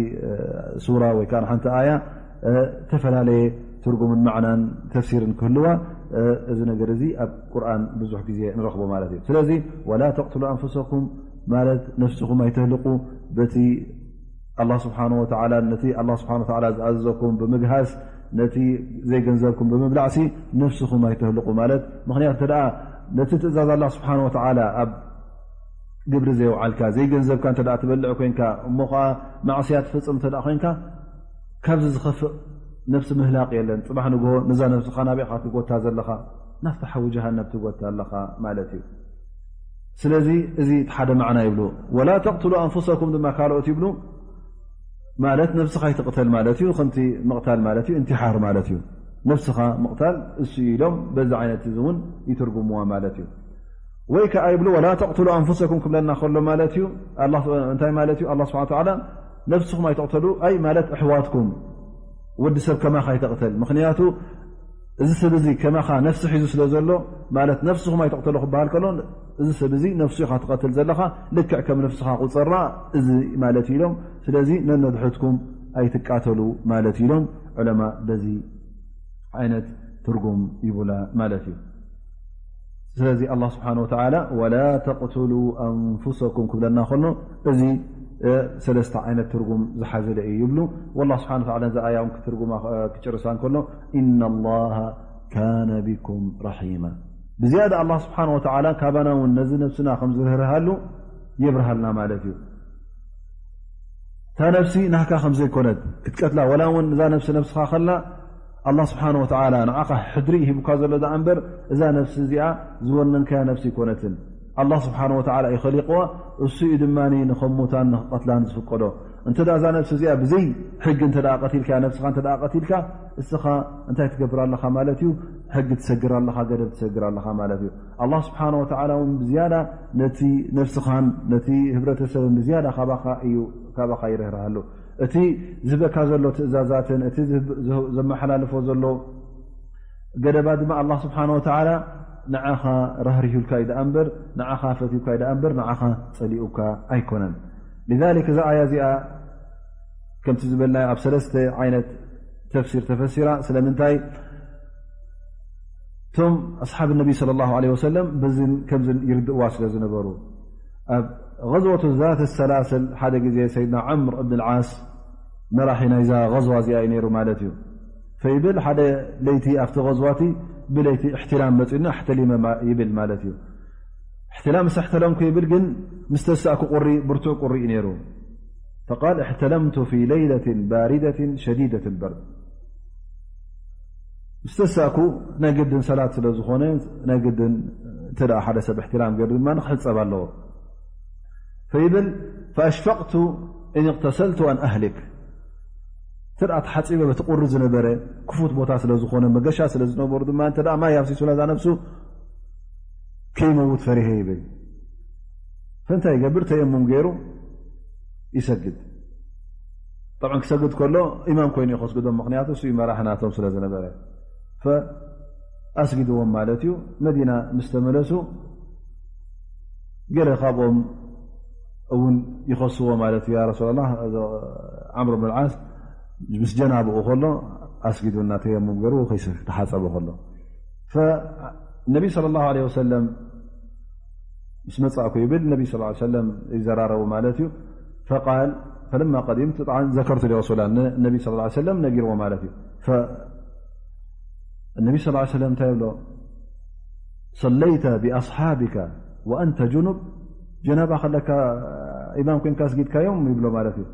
ሱራ ወይ ከዓ ንሓንቲ ኣያ ዝተፈላለየ ትርጉምን ማዕናን ተፍሲርን ክህልዋ እዚ ነገር እዚ ኣብ ቁርኣን ብዙሕ ግዜ ንረኽቦ ማለት እዩ። ስለዚ ወላ ተቅትሉ ኣንፍሰኩም ማለት ነፍስኹም ኣይተህልቁ በቲ ኣላ ስብሓን ወተዓላ ነቲ ኣላ ስብሓን ወተዓላ ዝኣዘዘኩም ብምግሃስ ነቲ ዘይገንዘብኩም ብምብላዕሲ ነፍስኹም ኣይተህልቁ ማለት ምኽንያቱ እንተ ደኣ ነቲ ትእዛዝ ኣላ ስብሓን ወተዓላ ኣብ ግብሪ ዘየውዓልካ ዘይገንዘብካ እንተ ትበልዕ ኮይንካ እሞ ከዓ ማዕስያ ትፍፅም እንተ ኮይንካ ካብዚ ዝኸፍእ ነፍሲ ምህላቕ የለን። ፅባሕ ንግሆ ነዛ ነፍስኻ ናበይ ኢኻ ትጎታ ዘለኻ? ናብቲ ሓዊ ጀሃነብ ትጎታ ኣለኻ ማለት እዩ። ስለዚ እዚ እቲ ሓደ ማዕና ይብሉ። ወላ ተቅትሉ ኣንፉሰኩም ድማ ካልኦት ይብሉ ማለት ነብስኻ ይትቕተል ማለት እዩ። ከምቲ ምቕታል ማለት እዩ እንትሓር ማለት እዩ። ነብስኻ ምቕታል እሱ እዩ ኢሎም በዚ ዓይነት እዚ እውን ይትርጉምዋ ማለት እዩ። ወይ ከዓ ይብሉ ወላ ተቅትሉ ኣንፉሰኩም ክብለና ከሎ ማለት እዩ እንታይ ማለት እዩ? ኣላ ስብሓን ተዓላ ነብስኹም ኣይተቕተሉ ኣይ ማለት ኣሕዋትኩም ወዲ ሰብ ከማኻ ኣይተቕተል። ምኽንያቱ እዚ ሰብ እዚ ከማኻ ነፍሲ ሒዙ ስለ ዘሎ ማለት ነፍስኹም ኣይተቕተሉ ክበሃል ከሎ እዚ ሰብ እዚ ነፍሱ ኢኻ ትቐትል ዘለኻ ልክዕ ከም ነፍስኻ ቁፀራ እዚ ማለት ኢሎም። ስለዚ ነነድሕትኩም ኣይትቃተሉ ማለት ኢሎም ዑለማ በዚ ዓይነት ትርጉም ይቡላ ማለት እዩ። ስለዚ ኣላ ስብሓን ወተዓላ ወላ ተቅትሉ ኣንፉሰኩም ክብለና ከሎ እዚ ሰለስተ ዓይነት ትርጉም ዝሓዘለ እዩ ይብሉ። ወላ ስብሓን ወተዓላ ነዚ ኣያ እውን ክትርጉማ ክጭርሳ እንከሎ ኢና ላሃ ካነ ቢኩም ረሒማ። ብዝያዳ ኣላ ስብሓን ወተዓላ ካባና እውን ነዚ ነብስና ከም ዝርህርሃሉ የብርሃልና ማለት እዩ። እታ ነብሲ ናህካ ከም ዘይኮነት ክትቀትላ ወላ እውን እዛ ነብሲ ነብስኻ ከላ ኣላ ስብሓን ወተዓላ ንዓኻ ሕድሪ ሂቡካ ዘሎ ደኣ እምበር እዛ ነብሲ እዚኣ ዝወነንካያ ነብሲ ኣይኮነትን። ኣላ ስብሓን ወተዓላ እዩ ኸሊቕዋ። እሱ እዩ ድማ ንኸም ሙታን ንኽቐትላን ዝፍቀዶ። እንተ ደኣ እዛ ነፍሲ እዚኣ ብዘይ ሕጊ እንተ ደኣ ቀቲልካ፣ ነፍስኻ እንተ ደኣ ቀቲልካ፣ እስኻ እንታይ ትገብር ኣለኻ ማለት እዩ? ሕጊ ትሰግር ኣለኻ፣ ገደብ ትሰግር ኣለኻ ማለት እዩ። ኣላህ ስብሓነ ወተዓላ እውን ብዝያዳ ነቲ ነፍስኻን ነቲ ህብረተሰብን ብዝያዳ ካባኻ እዩ፣ ካባኻ ይርህርሃሉ። እቲ ዝህበካ ዘሎ ትእዛዛትን እቲ ዝህብ-፣ ዝህ-፣ ዘመሓላልፎ ዘሎ ገደባ ድማ ኣላህ ስብሓነ ወተዓላ ንዓኻ ራህሪሁልካ እዩ ደኣ እምበር፣ ንዓኻ ፈትዩካ እዩ ደኣ እምበር፣ ንዓኻ ጸሊኡካ ኣይኮነን። ሊዛሊክ እዛ ኣያ እዚኣ ከምቲ ዝበልናዮ ኣብ ሰለስተ ዓይነት ተፍሲር ተፈሲራ። ስለምንታይ? እቶም ኣስሓብ ነቢ ሰለላሁ ዐለይሂ ወሰለም በዝን ከምዝን ይርድእዋ ስለ ዝነበሩ፣ ኣብ ገዝወቱ ዛት ሰላስል ሓደ ግዜ ሰይድና ዓምር እብን ልዓስ መራሒ ናይዛ ገዝዋ እዚኣ እዩ ነይሩ ማለት እዩ። ፈይብል ሓደ ለይቲ ኣብቲ ገዝዋቲ ብለይቲ እሕትላም መጺኡና እሕተሊመ ማ-፣ ይብል ማለት እዩ። እሕትላም ምስ እሕተለምኩ ይብል ግን ምስ ተሳእኩ ቁሪ ብርቱዕ ቁሪ እዩ ነይሩ። ፈቃል እሕተለምቱ ፊ ለይለትን ባሪደትን ሸዲደት ልበርድ። ምስ ተሳእኩ ናይ ግድን ሰላት ስለ ዝኾነ ናይ ግድን እንተ ደኣ ሓደ ሰብ እሕትላም ገይሩ ድማ ክሕጸብ ኣለዎ። ፈይብል ፈኣሽፈቅቱ እን እቅተሰልቱ ኣን ኣህሊክ። እንተ ደኣ ተሓጺበ በቲ ቁሪ ዝነበረ ክፉት ቦታ ስለ ዝኾነ መገሻ ስለ ዝነበሩ ድማ እንተ ደኣ ማይ ኣፍሲሱላ እዛ ነፍሱ ከይመውት ፈሪሀ ይብል። ፈንታይ ይገብር? ተየሙም ገይሩ ይሰግድ። ጠብዓን ክሰግድ ከሎ ኢማም ኮይኑ እዩ ከስግዶም፣ ምኽንያቱ እሱ እዩ መራሒ ናቶም ስለ ዝነበረ። ፈኣስጊድዎም ማለት እዩ። መዲና ምስ ተመለሱ ገለ ካብኦም እውን ይኸስዎ ማለት እዩ። ያ ረሱላላህ፣ እዚ ዓምር ብን ዓስ ምስ ጀናብኡ ከሎ ኣስጊዱና፣ ተየሙም ገይሩ ከይስ-፣ ተሓጸበ ከሎ። ፈነቢ ሰለላሁ ዐለይሂ ወሰለም ምስ መጻእኩ ይብል፣ ነቢ ሰለላሁ ዐለይሂ ወሰለም ይዘራረቡ ማለት እዩ። ፈቃል፣ ፈለማ ቀዲምቱ፣ ጠብዓን ዘከርቱ ሊረሱላ፣ ን-፣ ነቢ ሰለላሁ ዐለይሂ ወሰለም ነጊርዎ ማለት እዩ። ፈ-፣ ነቢ ሰለላሁ ዐለይሂ ወሰለም እንታይ ይብሎ? ሰለይተ ብኣስሓቢካ ወኣንተ ጁኑብ፣ ጀናባ ከለካ ኢማም ኮንካ ኣስጊድካዮም ይብሎ ማለት እዩ።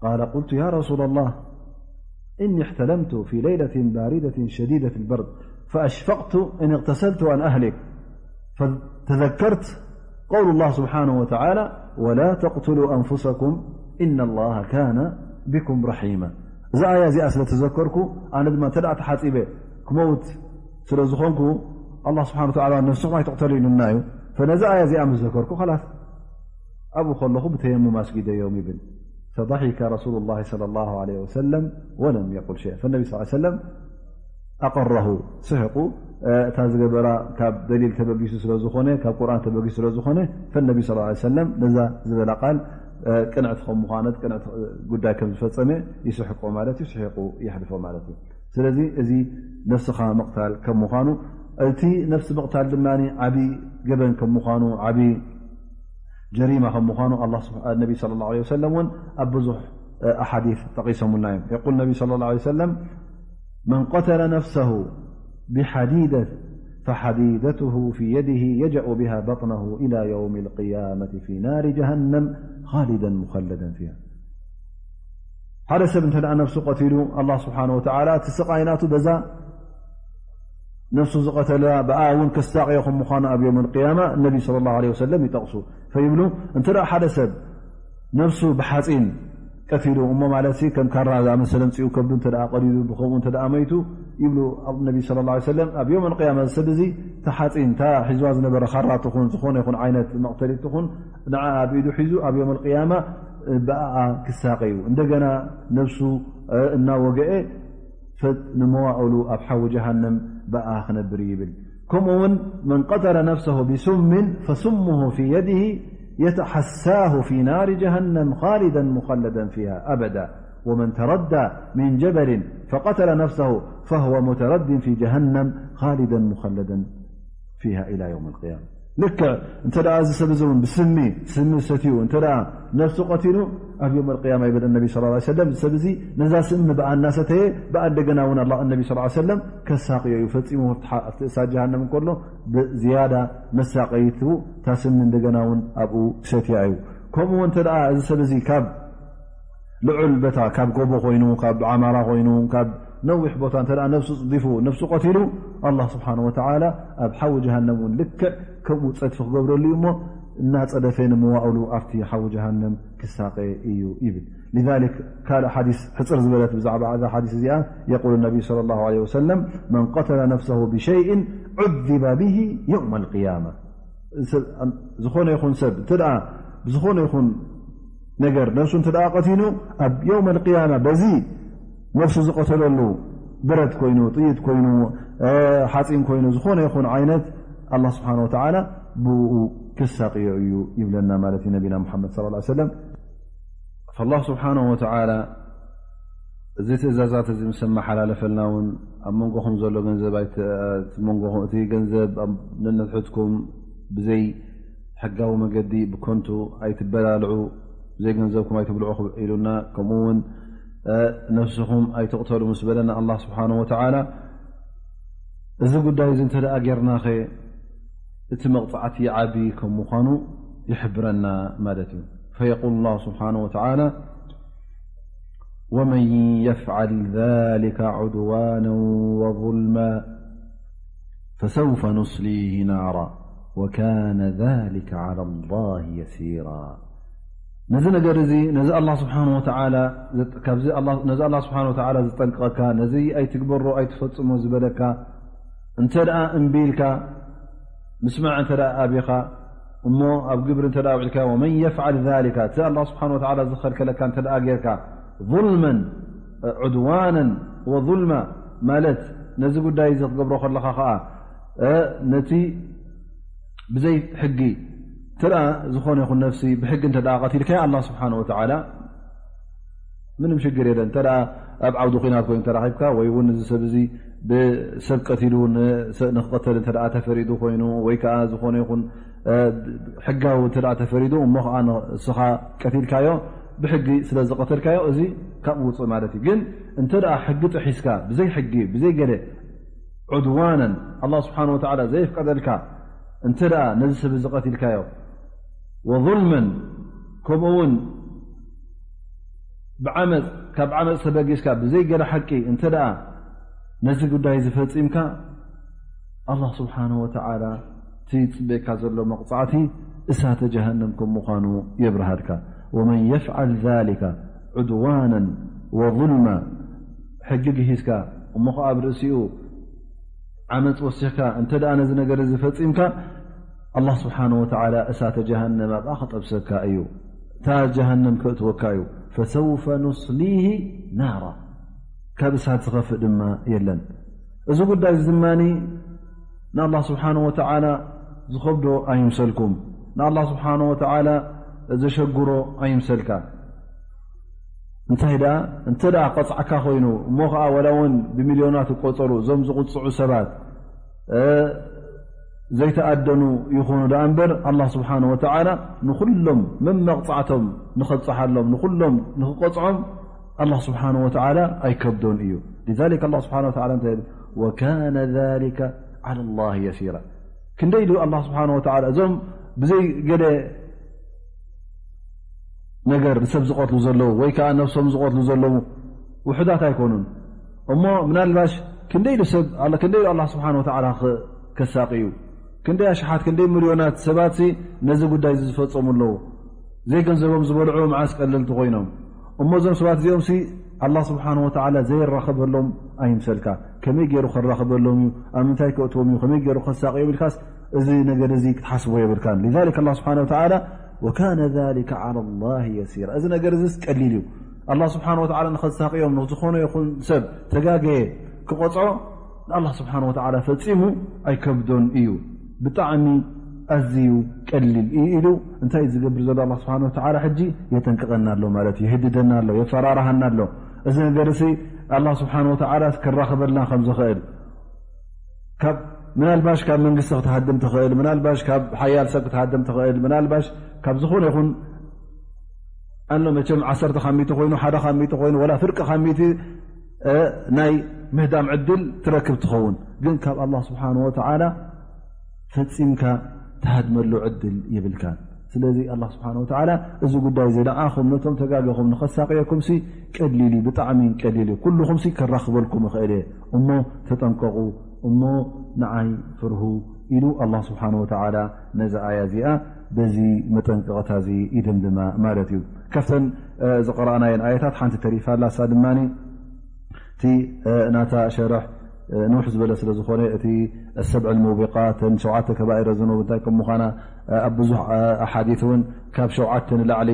ቃለ ቁልቱ ያ ረሱላላህ፣ እኒ እሕተለምቱ ፊ ለይለትን ባሪደትን ሸዲደት ልበርድ ፈኣሽፈቅቱ እን እቅተሰልቱ ኣን ኣህሊክ። ፈተዘከርት ቀውሉ ላህ ስብሓነሁ ወተዓላ፣ ወላ ተቅቱሉ ኣንፉሰኩም ኢነ ላሃ ካነ ቢኩም ረሒማ። እዛ ኣያ እዚኣ ስለ ተዘከርኩ፣ ኣነ ድማ እንተ ደኣ ተሓጺበ ክመውት ስለ ዝኾንኩ፣ ኣላህ ስብሓነ ወተዓላ ነፍስኹም ኣይትቕተሉ ኢሉና እዩ። ፈነዚ ኣያ እዚኣ ምስ ዘከርኩ፣ ኸላስ ኣብኡ ከለኹ ብተየሙም ኣስጊደዮም ይብል። ፈضحك رسول الله صلى الله عليه وسلم ولم يقل شيئا. فالنبي صلى الله عليه وسلم أقره، ስሒቑ። እ፣ እታ ዝገበራ ካብ ደሊል ተበጊሱ ስለ ዝኾነ፣ ካብ ቁርኣን ተበጊሱ ስለ ዝኾነ፣ ፈነቢ ሰለላሁ ዐለይሂ ወሰለም ነዛ ዝበላ ቃል፣ እ፣ ቅንዕቲ ከም ምዃነት፣ ቅንዕቲ ጉዳይ ከም ዝፈጸመ ይስሕቆ ማለት እዩ፣ ስሒቑ የሕልፎ ማለት እዩ። ስለዚ እዚ ነፍስኻ ምቕታል ከም ምዃኑ፣ እቲ ነፍሲ ምቕታል ድማ ዓቢ ገበን ከም ምዃኑ፣ ዓቢ ጀሪማ ከም ምዃኑ ኣላህ ስብሓ-፣ ነቢ ሰለላሁ ዐለይሂ ወሰለም እውን ኣብ ብዙሕ፣ እ፣ ኣሓዲስ ጠቒሶምልና እዮም። የቁል ነቢ ሰለላሁ ዐለይሂ ወሰለም፣ መን ቀተለ ነፍሰሁ ብሓዲደት ፈሓዲደትሁ ፊ የድህ የጀኡ ብሃ በጥነሁ ኢላ የውም ልቅያመት ፊ ናሪ ጀሃነም ኻሊደን ሙኸለደን ፊሃ። ሓደ ሰብ እንተ ደኣ ነፍሱ ቀቲሉ፣ ኣላህ ስብሓነ ወተዓላ እቲ ስቓይ ናቱ በዛ ነፍሱ ዝቐተላ ብኣ እውን ክሳቐዮ ከም ምዃኑ ኣብ የውም ልቅያማ ነቢ ሰለላሁ ዐለይሂ ወሰለም ይጠቕሱ። ፈይብሉ፣ እንተ ደኣ ሓደ ሰብ ነፍሱ ብሓጺን ቀቲሉ እሞ፣ ማለትሲ ከም ካራ ዝኣመሰለ ምጽኡ ከብዱ እንተ ደኣ ቀዲዱ፣ ብኸምኡ እንተ ደኣ መይቱ ይብሉ ኣብ ነቢ ሰለላሁ ዐለይሂ ወሰለም፣ ኣብ የውም ልቅያማ እዚ ሰብ እዚ እታ ሓጺን፣ እታ ሒዝዋ ዝነበረ ካራ ትኹን፣ ዝኾነ ይኹን ዓይነት መቕተሊት ትኹን፣ ንዓ ኣብ ኢዱ ሒዙ ኣብ የውም ልቅያማ ብኣኣ ክሳቐ እዩ። እንደገና ነፍሱ እናወገአ ፈጥ ንመዋእሉ ኣብ ሓዊ ጀሃነም ብኣ ክነብር እዩ ይብል። ከምኡ እውን መን ቀተለ ነፍሰሁ ብሱምን ፈሱሙሁ ፊ የድህ የተሓሳሁ ፊ ናሪ ጀሃነም ኻሊደን ሙኸለደን ፊሃ ኣበዳ ወመን ተረዳ ሚን ጀበልን ፈቀተለ ነፍሰሁ ፈሁወ ሙተረዲን ፊ ጀሃነም ኻሊደን ሙኸለደን ፊሃ ኢላ የውም ልቅያማ። ልክዕ እንተ ደኣ እዚ ሰብ እዚ እውን ብስሚ፣ ስሚ ሰትዩ እንተ ደኣ ነፍሱ ቀቲሉ፣ ኣብ የውም ኣልቅያማ ይብል ነቢ ሰለላሁ ዐለይሂ ወሰለም፣ እዚ ሰብ እዚ ነዛ ስሚ ብኣ እናሰተየ፣ ብኣ እንደገና እውን ኣላ-፣ ነቢ ሰለላሁ ዐለይሂ ወሰለም ከሳቕዮ እዩ። ፈጺሙ ኣብቲ ሓ-፣ ኣብቲ እሳት ጀሃነም እንከሎ ብዝያዳ መሳቀይቱ እታ ስሚ እንደገና እውን ኣብኡ ክሰትያ እዩ። ከምኡ እውን እንተ ደኣ እዚ ሰብ እዚ ካብ ልዑል ቦታ ካብ ጎቦ ኮይኑ፣ ካብ ዓማራ ኮይኑ፣ ካብ ነዊሕ ቦታ እንተ ደኣ ነፍሱ ጽዲፉ፣ ነፍሱ ቀቲሉ፣ ኣላህ ስብሓነሁ ወተዓላ ኣብ ሓዊ ጀሃነም እውን ልክዕ ከምኡ ጸድፊ ክገብረሉ እዩ እሞ፣ እናጸደፈ ንምዋእሉ ኣብቲ ሓዊ ጀሃነም ክሳቐ እዩ ይብል። لذلك ካልእ ሓዲስ ሕጽር ዝበለት ብዛዕባ እዛ ሓዲስ እዚኣ የቁል ነቢ صلى الله عليه وسلم من قتل نفسه بشيء عذب به يوم القيامة ዝኾነ ይኹን ሰብ እንተ ደኣ ብዝኾነ ይኹን ነገር ነብሱ እንተ ደኣ ቀቲሉ ኣብ የውም القيامة በዚ ነብሱ ዝቐተለሉ ብረት ኮይኑ ጥይት ኮይኑ ሓፂን ኮይኑ ዝኾነ ይኹን ዓይነት ኣላህ ስብሓን ወተዓላ ብኡ ክሳቅዮ እዩ ይብለና ማለት እዩ ነቢና ሙሓመድ صلى الله عليه وسلم። ኣላህ ስብሓን ወተዓላ እዚ ትእዛዛት እዚ ምስ ኣመሓላለፈልና እውን ኣብ መንጎኹም ዘሎ ገንዘብ እቲ መንጎኹም እቲ ገንዘብ ነንሕድሕድኩም ብዘይ ሕጋዊ መገዲ ብኮንቱ ኣይትበላልዑ፣ ብዘይ ገንዘብኩም ኣይትብልዑ ኢሉና። ከምኡ እውን ነፍስኹም ኣይትቕተሉ ምስ በለና ኣላህ ስብሓን ወተዓላ እዚ ጉዳይ እዚ እንተ ደኣ ጌርናኸ እቲ መቕጻዕቲ ዓቢ ከም ምዃኑ ይሕብረና ማለት እዩ። فيقول الله سبحانه وتعالى ومن يفعل ذلك عدوانا وظلما فسوف نصليه نارا وكان ذلك على الله يسيرا ነዚ ነገር እዚ ነዚ ኣላህ ስብሓን ወተዓላ ነዚ ኣላህ ስብሓን ወተዓላ ዝጠንቀቐካ ነዚ ኣይትግበሮ ኣይትፈጽሞ ዝበለካ እንተ ደኣ እምቢ ኢልካ ምስማዕ እንተ ደኣ ኣቢኻ እሞ ኣብ ግብሪ እንተ ደኣ ውዒልካ ومن يفعل ذلك እቲ ኣላህ ስብሓን ወተዓላ ዝኸልከለካ እንተ ደኣ ጌርካ ظلما عدوانا وظلما ማለት ነዚ ጉዳይ እዚ ክትገብሮ ከለኻ ኸዓ ነቲ ብዘይ ሕጊ እንተ ዝኾነ ይኹን ነፍሲ ብሕጊ እንተ ቀቲልካዮ ኣላህ ስብሓን ወተዓላ ምንም ሽግር የለን። እንተ ኣብ ዓውዲ ኲናት ኮይኑ ተራኺብካ ወይ እውን እዚ ሰብ እዚ ብሰብ ቀቲሉ ንክቐተል እንተ ተፈሪዱ ኮይኑ ወይ ከዓ ዝኾነ ይኹን ሕጋዊ እንተ ተፈሪዱ እሞ ከዓ ንስኻ ቀቲልካዮ ብሕጊ ስለ ዝቐተልካዮ እዚ ካብኡ ውፅእ ማለት እዩ። ግን እንተ ሕጊ ጥሒስካ ብዘይ ሕጊ ብዘይ ገለ ዑድዋነን ኣላህ ስብሓን ወተዓላ ዘየፍቀደልካ እንተ ደኣ ነዚ ሰብ እዚ ቀቲልካዮ ወظልመን ከምኡ እውን ብዓመፅ ካብ ዓመፅ ተበጊስካ ብዘይ ገለ ሓቂ እንተ ደኣ ነዚ ጉዳይ ዝፈፂምካ ኣላህ ስብሓን ወተዓላ እቲ ዝፅበየካ ዘሎ መቕፃዕቲ እሳተ ጀሃነም ከም ምዃኑ የብርሃልካ። ወመን የፍዓል ዛሊከ ዑድዋነን ወظልማ ሕጊ ግሂስካ እሞ ኸዓ ኣብ ርእሲኡ ዓመፅ ወሲኽካ እንተ ደኣ ነዚ ነገር እዚ ፈፂምካ ኣላህ ስብሓን ወተዓላ እሳተ ጀሃነም ኣብኣ ክጠብሰካ እዩ። እታ ጀሃነም ከእትወካ እዩ። ፈሰውፈ ኑስሊሂ ናራ ካብ እሳት ዝኸፍእ ድማ የለን። እዚ ጉዳይ እዚ ድማ ንኣላህ ስብሓን ወተዓላ ዝኸብዶ ኣይምሰልኩም። ንኣላህ ስብሓን ወተዓላ ዘሸግሮ ኣይምሰልካ። እንታይ ደኣ እንተ ደኣ ቀፅዓካ ኮይኑ እሞ ኸዓ ወላ እውን ብሚልዮናት ዝቆፀሩ እዞም ዝቕፅዑ ሰባት ዘይተኣደኑ ይኾኑ ደኣ እምበር ኣላህ ስብሓን ወተዓላ ንኹሎም መመቕፃዕቶም ንኸብፅሓሎም ንኹሎም ንክቐፅዖም ኣላህ ስብሓን ወተዓላ ኣይከብዶን እዩ። ሊዛሊክ ኣላህ ስብሓን ወተዓላ እንታይ ይብል? ወካነ ዛሊከ ዓላ ላህ የሲራ። ክንደይ ኢሉ ኣላህ ስብሓን ወተዓላ እዞም ብዘይ ገለ ነገር ንሰብ ዝቐትሉ ዘለዉ ወይ ከዓ ነብሶም ዝቐትሉ ዘለዉ ውሑዳት ኣይኮኑን። እሞ ምናልባሽ ክንደይ ኢሉ ሰብ ክንደይ ኢሉ ኣላህ ስብሓን ወተዓላ ከሳቂ እዩ። ክንደይ ኣሽሓት ክንደይ ሚልዮናት ሰባት ነዚ ጉዳይ እዚ ዝፈፀሙ ኣለዉ። ዘይገንዘቦም ዝበልዑ መዓስ ቀለልቲ ኮይኖም እሞ እዞም ሰባት እዚኦም ሲ ኣላህ ስብሓን ወተዓላ ዘይራኸበሎም ኣይምሰልካ። ከመይ ገይሩ ከራኽበሎም እዩ? ኣብ ምንታይ ከእትዎም እዩ? ከመይ ገይሩ ከሳቅዮም ኢልካስ እዚ ነገር እዚ ክትሓስቦ የብልካን። ሊዛሊክ ኣላህ ስብሓን ወተዓላ ወካነ ዛሊከ ዓላ ላህ የሲራ። እዚ ነገር እዚስ ቀሊል እዩ። ኣላህ ስብሓን ወተዓላ ንኸሳቅዮም ንዝኾነ ይኹን ሰብ ተጋገየ ክቐፅዖ ንኣላህ ስብሓን ወተዓላ ፈፂሙ ኣይከብዶን እዩ። ብጣዕሚ ኣዝዩ ቀሊል እዩ ኢሉ እንታይ ዝገብር ዘሎ ኣላህ ስብሓን ወተዓላ ሕጂ የጠንቅቐና ኣሎ ማለት እዩ። የህድደና ኣሎ፣ የፈራርሃና ኣሎ። እዚ ነገር እዚ ኣላህ ስብሓን ወተዓላ ክራኽበልና ከም ዝኽእል ካብ ምናልባሽ ካብ መንግስቲ ክትሃድም ትኽእል፣ ምናልባሽ ካብ ሓያል ሰብ ክትሃድም ትኽእል፣ ምናልባሽ ካብ ዝኾነ ይኹን ኣሎ መቸም ዓሰርተ ካብ ሚእቲ ኮይኑ ሓደ ካብ ሚእቲ ኮይኑ ወላ ፍርቂ ካብ ሚእቲ ናይ ምህዳም ዕድል ትረክብ ትኸውን። ግን ካብ ኣላህ ስብሓን ወተዓላ ፈጺምካ ትሃድመሉ ዕድል የብልካን። ስለዚ ኣላህ ስብሓን ወተዓላ እዚ ጉዳይ እዚ ንዓኹም ነቶም ተጋገኹም ንኸሳቅየኩም ሲ ቀሊል እዩ፣ ብጣዕሚ ቀሊል እዩ። ኩልኹም ሲ ከራኽበልኩም ይኽእል እየ እሞ ተጠንቀቑ እሞ ንዓይ ፍርሁ ኢሉ ኣላህ ስብሓን ወተዓላ ነዚ ኣያ እዚኣ በዚ መጠንቀቕታ እዚ ይድምድማ ማለት እዩ። ካብተን ዝቐረኣናየን ኣየታት ሓንቲ ተሪፋ ኣላ። እሳ ድማ እቲ ናታ ሸርሕ ንውሕ ዝበለ ስለ ዝኾነ፣ እቲ ሰብዕ ሙቢቃት፣ ተን ሸውዓተ ከባኢረ ዝኑብ እንታይ ከም ምዃና ኣብ ብዙሕ ኣሓዲት እውን ካብ ሸውዓተ ንላዕሊ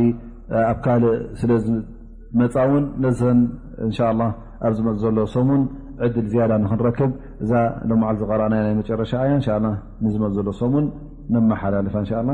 ኣብ ካልእ ስለ ዝመፃ እውን፣ ነዘን እንሻላ ኣብ ዝመፅ ዘሎ ሰሙን ዕድል ዝያዳ ንክንረክብ፣ እዛ ሎማዓል ዝቐረኣናያ ናይ መጨረሻ ኣያ እንሻላ ንዝመፅ ዘሎ ሰሙን ነመሓላልፋ እንሻላ።